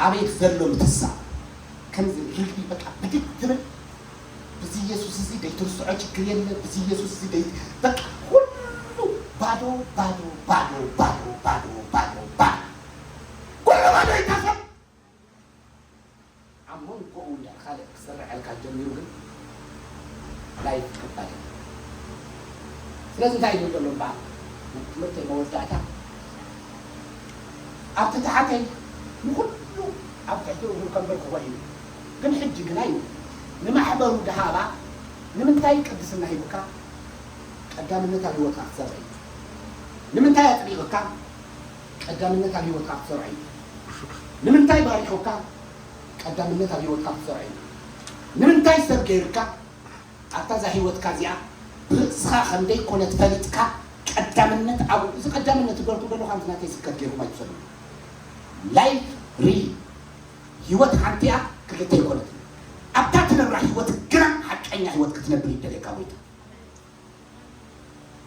ኣቤት ዘሎ ምትሳእ። ከምዚ ርግቢ በቃ ብድግ ትብል። ብዚ ኢየሱስ እዚ ደይትርስዖ ችግር የለ። ብዚ ኢየሱስ እዚ ደይ-፣ በቃ ኩሉ ባዶ፣ ባዶ፣ ባዶ፣ ባዶ፣ ባዶ፣ ባዶ፣ ባዶ። ኩሉ ባዶ ይታሰብ። ኣብ መንጎኡ እንድሕር ካልእ ክስርዐልካ ጀሚሩ ግን ላይፍ ከባድ እዩ። ስለዚ እንታይ ይብል ዘሎ እምበኣር? ትምህርተይ መወዳእታ ኣብቲ ታሕተይ ንኹሉ ኣብ ትሕቲ እግሩ ከንብር ክኾይኑ፣ ግን ሕጂ ግና እዩ ንማሕበሩ ድሃባ። ንምንታይ ቅድስና ሂቡካ? ቀዳምነት ኣብ ህይወትካ ክትሰርዕ እዩ። ንምንታይ ኣጽዲቕካ? ቀዳምነት ኣብ ህይወትካ ክትሰርዖ እዩ። ንምንታይ ባሪኹካ? ቀዳምነት ኣብ ህይወትካ ክትሰርዖ እዩ። ንምንታይ ሰብ ገይርካ? ኣታ እዛ ህይወትካ እዚኣ ብርእስኻ ከም ዘይኮነት ፈሊጥካ፣ ቀዳምነት ኣብኡ። እዚ ቀዳምነት ዝበልኩ ዘለኹ፣ ከምዚ ናተይ ስብከት ገይርኩም ኣይትውሰዱ። ላይፍ ሪሊ፣ ህይወት ሓንቲ እያ፣ ክልተ ኣይኮነትን። ኣብታ ትነብራ ህይወት ግና ሓቀኛ ህይወት ክትነብር ይደልየካ ጎይታ።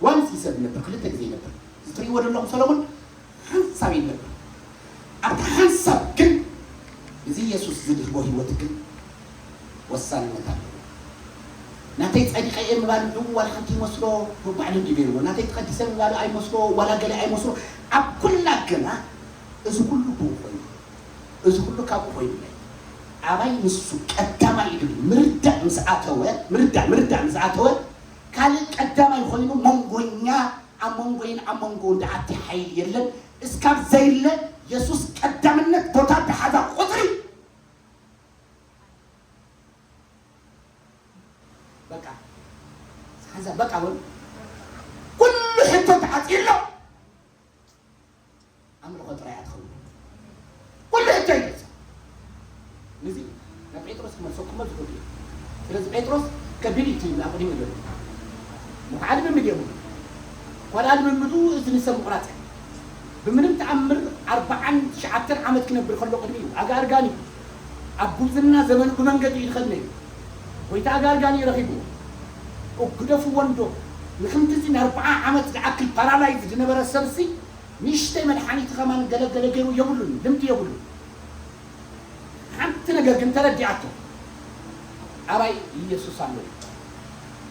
ዋንስ እዩ ሰብ ይነብር፣ ክልተ ግዜ ይነብር። እዚ ትርእይዎ ዘለኹም ሰሎሞን ሓንሳብ እዩ ይነብር። ኣብቲ ሓንሳብ ግን እዚ ኢየሱስ ዝድህቦ ህይወት ግን ወሳንነት ኣለዎ። ናተይ ጸዲቐ እየ ምባል እንድኡ ዋላ ሓንቲ ይመስሎ፣ ብባዕሉ እንዲዩ ገይርዎ። ናተይ ተቐዲሰ ምባል ኣይመስሎ፣ ዋላ ገለ ኣይመስሎ። ኣብ ኩላ ግና እዚ ኩሉ ብኡ ኮይኑ፣ እዚ ኩሉ ካብኡ ኮይኑለይ። ኣባይ ንሱ ቀዳማይ እዩ ድብል ምርዳእ ምስ ኣተወ፣ ምርዳእ፣ ምርዳእ ምስ ኣተወ፣ ካልእ ቀዳማይ ኮይኑ መንጎኛ፣ ኣብ መንጎይን ኣብ መንጎ እንዳ ኣቲ ሓይሊ የለን። እስካብ ዘይለ የሱስ ቀዳምነት ቦታ ተሓዛ ቁጽሪ በቃ፣ ሓንሳብ በቃ በሉ። ኩሉ ሕቶ ተዓጽዩ ኣሎ። ኣምልኾ ጥራይ እያ ትኸውን። ኩሉ ሕቶ ይገልጻ። ነዚ ናብ ጴጥሮስ ክመልሰኩሞ ዝኽእል እዩ። ስለዚ ጴጥሮስ ከቢድ እዩ እቲ ኣብ ቅድሚኡ ዘሎ። ምኽዓል ልምምድ የብሉ። ኳልኣ ልምምዱ እዚ ንሰብ ምቑራጽ እዩ። ብምንም ተኣምር ኣርብዓን ትሽዓተን ዓመት ክነብር ከሎ ቅድሚኡ ኣጋ ኣርጋኒ ኣብ ጉብዝና ዘመኑ ብመንገዲ እዩ ዝኸድ ነይሩ። ጎይታ ኣጋ ኣርጋኒ ረኺብዎ። ግደፍዎ እንዶ ንክንድዚ ንኣርብዓ ዓመት ዝኣክል ፓራላይዝ ዝነበረ ሰብሲ ንእሽተይ መድሓኒት ከማን ገለገለ ገይሩ የብሉን፣ ልምዲ የብሉን። ሓንቲ ነገር ግን ተረዲኣቶ። ኣባይ ኢየሱስ ኣሎ።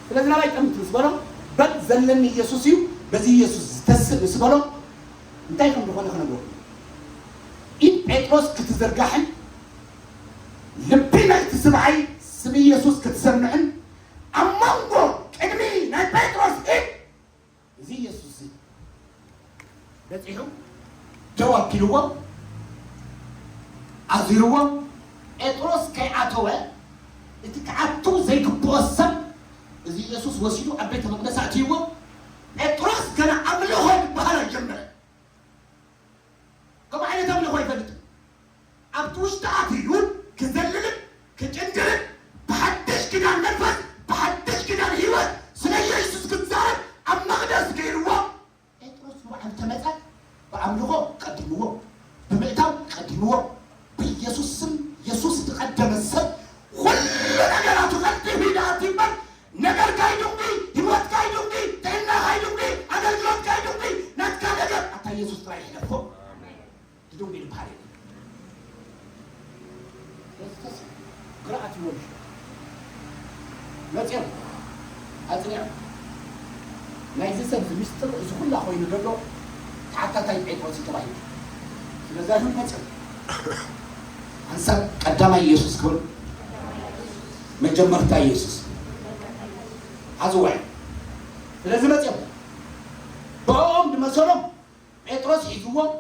ስለዚ ናባይ ጠምት ምስ በሎ በል ዘለኒ ኢየሱስ እዩ፣ በዚ ኢየሱስ ዝተስእ ምስ በሎ እንታይ ከም ዝኾነ ክነግረኩም። ኢድ ጴጥሮስ ክትዝርጋሕን ልቢ ናይቲ ስብኣይ ስም ኢየሱስ ክትሰምዕን ኣብ መንጎ ቅድሚ ናይ ጴጥሮስ ኢድ እዚ ኢየሱስ እዚ በጺሑ ደው ኣቢልዎ ኣዚርዎ። ጴጥሮስ ከይኣተወ እቲ ክኣቱ ዘይግብኦ ሰብ እዚ ኢየሱስ ወሲዱ ኣብ ቤተ መቕደስ ኣእትይዎ። ጴጥሮስ ገና ኣምልኾ ዝበሃል ኣይጀመረ። ከምኡ ዓይነት ኣምልኾ ኣይፈልጥን። ኣብቲ ውሽጢ ኣትዩ ክዘልልን ክጭንግርን ብሓድሽ ኪዳን መንፈስ ብሓድሽ ኪዳን ህይወት ስለ ኢየሱስ ክዛረብ ኣብ መቕደስ ገይርዎ። ጴጥሮስ ንባዕሉ ተመጸ። ብኣምልኾ ቀዲምዎ፣ ብምእታው ቀዲምዎ። በኢየሱስ ስም ኢየሱስ ዝቐደመ ሰብ ኩሉ ነገራቱ ቀልጢፉ ይደኣት ይበል። ነገርካ ይድንጉ፣ ህይወትካ ይድንጉ፣ ጥዕናኻ ይድንጉ፣ ኣገልግሎትካ ይድንጉ። ናትካ ነገር ኣታ ኢየሱስ ጥራይ ይሕለፎ። ድንጉ ይበሃል የለን። ስለዚ ተስፋ ግርኣት ይወልድ መፅኦም ኣፅኒዖም። ናይዚ ሰብ እዚ ምስጢር እዚ ኩላ ኮይኑ ዘሎ ተሓታታይ ጴጥሮስ እዩ ተባሂሉ። ስለዚ ኣይሁድ መፅኦም። ሓንሳብ ቀዳማይ ኢየሱስ ክብል መጀመርታ ኢየሱስ ሓዝዋ እዩ። ስለዚ መፅኦም ብኦም ዝመሰሎም ጴጥሮስ ሒዝዎም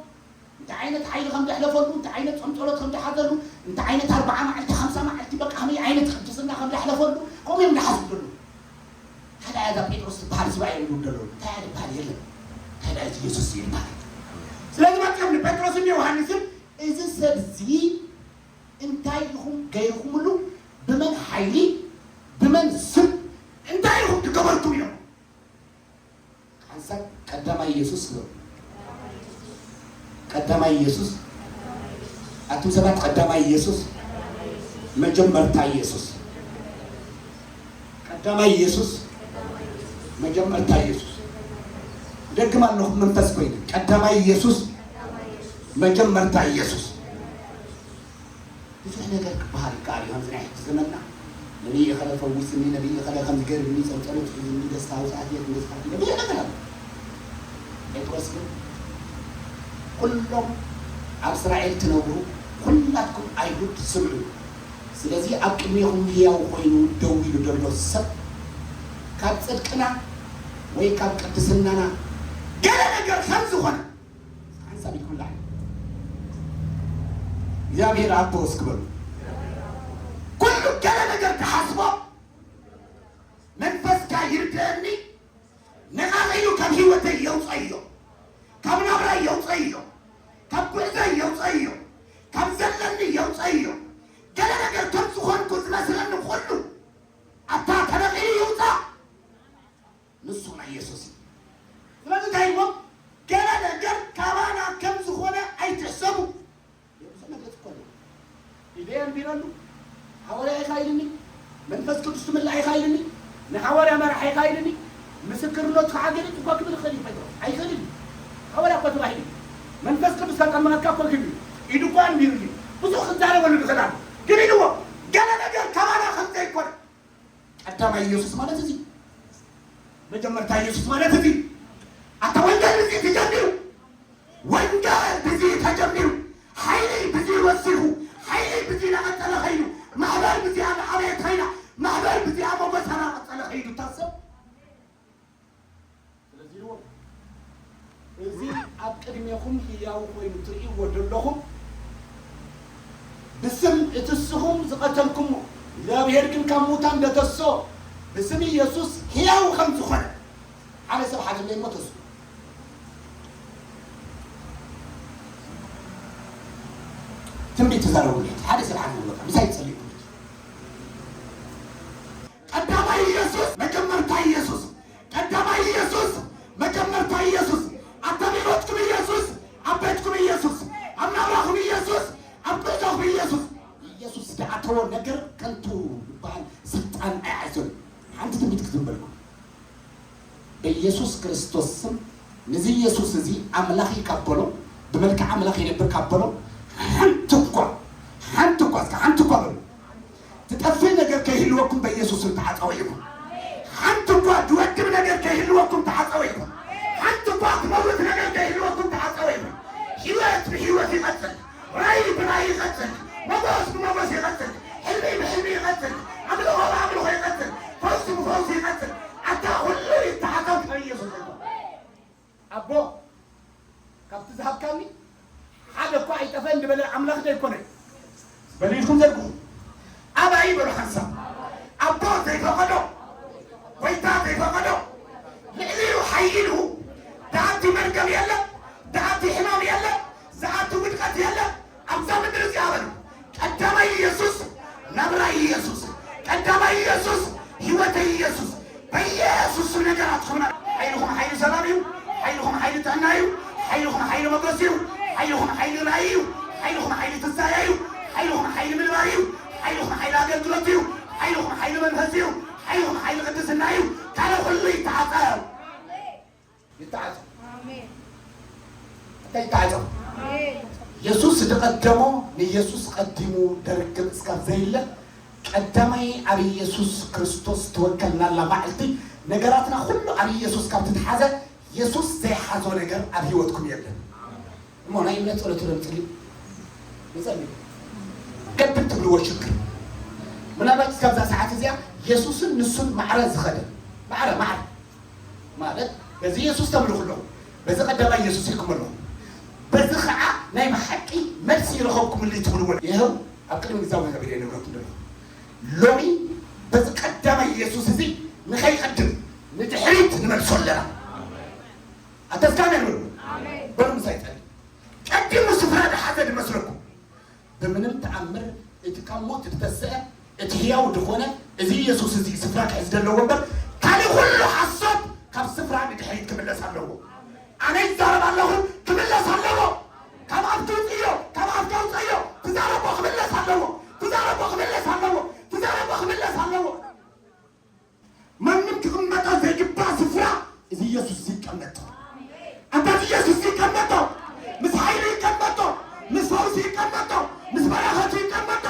እንታይ ዓይነት ሓይሊ ከም ዘሕለፈሉ፣ እንታይ ዓይነት ጾም ጸሎት ከም ዝሓዘሉ፣ እንታይ ዓይነት ኣርብዓ መዓልቲ፣ ሓምሳ መዓልቲ፣ በቃ ከመይ ዓይነት ቅድስና ከም ዘሕለፈሉ፣ ከምኡ እዮም ዝሓስቡ ዘለዉ። ታዲያ እዛ ጴጥሮስ ትበሃል ስባ እዮም ዝብሉ ዘለዉ። እንታይ እያ ትበሃል? የለን። ታዲያ እዚ የሱስ እዩ ይበሃል። ስለዚ መጺኦም ንጴጥሮስን ዮሃንስን፣ "እዚ ሰብ እዚ እንታይ ኢኹም ገይርኩምሉ? ብመን ሓይሊ? ብመን ስም? እንታይ ኢኹም ዝገበርኩም?" ኢሎም። ሓንሳብ ቀዳማይ ኢየሱስ ግበሩ። ቀዳማይ ኢየሱስ። ኣቱም ሰባት ቀዳማይ ኢየሱስ፣ መጀመርታ ኢየሱስ። ቀዳማይ ኢየሱስ፣ መጀመርታ ኢየሱስ። ደግም ኣለኹ መንፈስ ኮይኑ። ቀዳማይ ኢየሱስ፣ መጀመርታ ኢየሱስ። ብዙሕ ነገር ክበሃል ይከኣል እዩ። ከምዚ ናይ ሕጂ ዘመንና ነቢይ እኸለ ፈውስኒ፣ ነቢይ እኸለ ከምዚ ገርኒ፣ ጸብጸበት ሒዝኒ፣ ደስታ ኣውጽኣት፣ የት ደስታ ሒዘ፣ ብዙሕ ነገር ኣሎ። ጴጥሮስ ግን ኩሎም ኣብ እስራኤል ትነብሩ ኩላትኩም ኣይሁድ ስምዑ። ስለዚ ኣብ ቅድሜኹም ህያው ኮይኑ ደው ኢሉ ዘሎ ሰብ ካብ ጽድቅና ወይ ካብ ቅድስናና ገለ ነገር ከም ዝኾነ ሓንሳብ ኢልኩም ላዕሊ እግዚኣብሔር ኣቦ እስክበሉ። ኩሉ ገለ ነገር ክሓስቦ መንፈስካ ይርድአኒ። ነቓቒሉ ካብ ህይወተይ የውፀዮ፣ ካብ ናብራይ የውፀዮ፣ ካብ ጉዕዘይ የውፀዮ፣ ካብ ዘለኒ የውፀዮ። ገለ ነገር ከም ዝኾንኩ ዝመስለኒ ኩሉ ኣታ ተነቒሉ ይውፃእ። ንሱ ናይ ኢየሱስ እዩ። ስለዚ እንታይ ኢልዎም? ገለ ነገር ካባና ከም ዝኾነ ኣይትሕሰቡ። ብዙሕ መግለጺ እኮ ኣለዎ። ኢደይ ኣንቢረሉ፣ ሃዋርያ ኢኻ ኢልኒ፣ መንፈስ ቅዱስ ትምላእ ኢኻ ኢልኒ፣ ንሃዋርያ መራሒ ኢኻ ኢልኒ፣ ምስክርነቱ ከዓ ገሊጹ እኳ ክብል ይኽእል እዩ ጴጥሮስ። ኣይኽእልን እዩ። ሃዋርያ እኳ ተባሂሉ እዩ። መንፈስ ቅዱስ ከጠመቐካ እኮ ክብል እዩ። ኢዱ እኳ ኣንቢሩሉ እዩ። ብዙሕ ክዛረበሉ ንኽእል ኣሎ። ግን ኢልዎ፣ ገለ ነገር ካባና ከም ዘይኮነ ቀዳማይ ኢየሱስ ማለት እዚ መጀመርታ ኢየሱስ ማለት እዚ ኣታ ወንጌል እዚ ተጀሚሩ፣ ወንጌል ብዚ ተጀሚሩ፣ ሓይሊ ብዚ ወሲኹ፣ ሓይሊ ብዚ እናቐጸለ ኸይዱ፣ ማሕበር ብዚኣ እናዓበየት ኸይዳ፣ ማሕበር ብዚኣ ሞገሳ እናቐጸለ ኸይዱ። ታሰብ ስለዚ ኢልዎ፣ እዚ ኣብ ቅድሜኹም ህያው ኮይኑ ትርእይዎ ዘለኹም፣ ብስም እቲ እስኹም ዝቐተልኩሞ፣ እግዚኣብሔር ግን ካብ ሙታን እንደተስኦ፣ ብስም ኢየሱስ ህያው ከም ዝኾነ፣ ሓደ ሰብ ሓዘለይ እሞ ተስኡ። ትንቢት ተዛረቡለይ። ሓደ ሰብ ሓዘለይ፣ በቃ ምሳይ ትጸልዩ። ኢየሱስ ኣብ ጉዕዞ ኢየሱስ ኢየሱስ ዝኣተዎ ነገር ከንቱ ዝበሃል ስልጣን ኣይዓዘሉ። ሓንቲ ትንቢት ክዝንበልኩም በኢየሱስ ክርስቶስ ስም፣ ነዚ ኢየሱስ እዚ ኣምላኽ እዩ ካብ በሎ፣ ብመልክዕ ኣምላኽ ይነብር ካብ በሎ፣ ሓንቲ እኳ ሓንቲ እኳ እስከ ሓንቲ እኳ በሉ፣ ትጠፍእ ነገር ከይህልወኩም በኢየሱስ ስም ተዓጸወ ይኹን። ሓንቲ እኳ ዝወድብ ነገር ከይህልወኩም ተዓጸወ ይኹን። ሓንቲ እኳ ክመውት ነገር ከይህልወኩም ተዓጸወ ይኹን። ህይወት ብህይወት ይቐጽል። ራእይ ብራእይ ይቐጽል። ሞገስ ብሞገስ ይቐጽል። ሕልሚ ብሕልሚ ይቐጽል። ኣምልኾ ብኣምልኾ ይቐጽል። ፈውሲ ብፈውሲ ይቐጽል። ኣታ ኩሉ ይተዓጸው ካብ ኢየሱስ ይኹን። ኣቦ ካብቲ ዝሃብካኒ ሓደ እኳ ኣይጠፈን ዝበለ ኣምላኽ ዶ ኣይኮነን? በሉ ኢድኩም ዘርግሑ። ኣባይ በሉ ሓንሳብ። ኣቦ ዘይፈቐዶ፣ ጎይታ ዘይፈቐዶ፣ ልዕሊኡ ሓይሉ፣ ደኣቲ መርገም የለን፣ ደኣቲ ሕማም የለን፣ ዝኣቲ ውድቀት የለን። ኣብዛ ምድሪ እዚኣ በሉ ቀዳማይ ኢየሱስ፣ ናብራይ ኢየሱስ፣ ቀዳማይ ኢየሱስ፣ ህይወተይ ኢየሱስ። በኢየሱስ ስም ነገራትኩም ሓይልኹም ሓይሊ ሰላም እዩ። ሓይልኹም ሓይሊ ጥዕና እዩ። ሓይልኹም ሓይሊ ሞገስ እዩ። ሓይልኹም ሓይሊ ራእይ እዩ። ሓይልኹም ሓይሊ ትንሳኤ እዩ። ሓይልኹም ሓይሊ ምንባር እዩ። ሓይልኹም ሓይሊ ኣገልግሎት እዩ። ሓይልኹም ሓይሊ መንፈስ እዩ። ሓይልኹም ሓይሊ ቅድስና እዩ። ካልእ ኩሉ ይተዓጸ። ይተዓጸ። ኣሜን። እንታይ ይተዓጸ? ኣሜን። የሱስ ዝቐደሞ ንየሱስ ቀዲሙ ደርግም እስካብ ዘይለ ቀዳማይ ኣብ ኢየሱስ ክርስቶስ ተወከልናላ ማዕልቲ ነገራትና ኩሉ ኣብ ኢየሱስ ካብ ትትሓዘ የሱስ ዘይሓዞ ነገር ኣብ ህይወትኩም የለን። እሞ ናይ እምነት ጸሎት ዶ ንጸሊ? ንጸሊ። ከብድ ትብልዎ ሽግር ምናልባት እስካብዛ ሰዓት እዚኣ የሱስን ንሱን ማዕረ ዝኸደ ማዕረ ማዕረ ማለት በዚ የሱስ ተምልኹ ኣለኹ፣ በዚ ቀዳማይ የሱስ ኢልኩም ኣለኹ፣ በዚ ኸዓ ናይ ብሓቂ መልሲ ይረኸብኩምሉ ትብልዎ። ይኸው ኣብ ቅድሚ እግዚኣብሔር ነብሬ ነብረኩም ደሎ ሎሚ በዚ ቀዳማይ የሱስ እዚ ንኸይቐድም ንድሕሪት ንመልሶ ኣለና። ኣተስካሚ ንብሉ በሉ ምሳይ ጸሊ ቀዲሙ ስፍራ ዝሓዘ ዝመስለኩም ብምንም ተኣምር እቲ ካብ ሞት ዝተሰአ እቲ ሕያው ዝኾነ እዚ ኢየሱስ እዚ ስፍራ ክሕዝ ዘለዎ እምበር ካልእ ኩሉ ሓሶት ካብ ስፍራ ንድሕሪት ክምለስ ኣለዎ። ኣነ ይዛረብ ኣለኹ ክምለስ ኣለዎ። ካብ ኣፍ ተውፅዮ ካብ ኣፍ ተውፀዮ ትዛረቦ ክምለስ ኣለዎ። ትዛረቦ ክምለስ ኣለዎ። ትዛረቦ ክምለስ ኣለዎ። ማንም ክቕመጦ ዘይግባእ ስፍራ እዚ ኢየሱስ ይቀመጥ። ኣባት ኢየሱስ ይቀመጦ። ምስ ሓይሉ ይቀመጦ። ምስ ፈውሲ ይቀመጦ። ምስ በረኸቱ ይቀመጦ።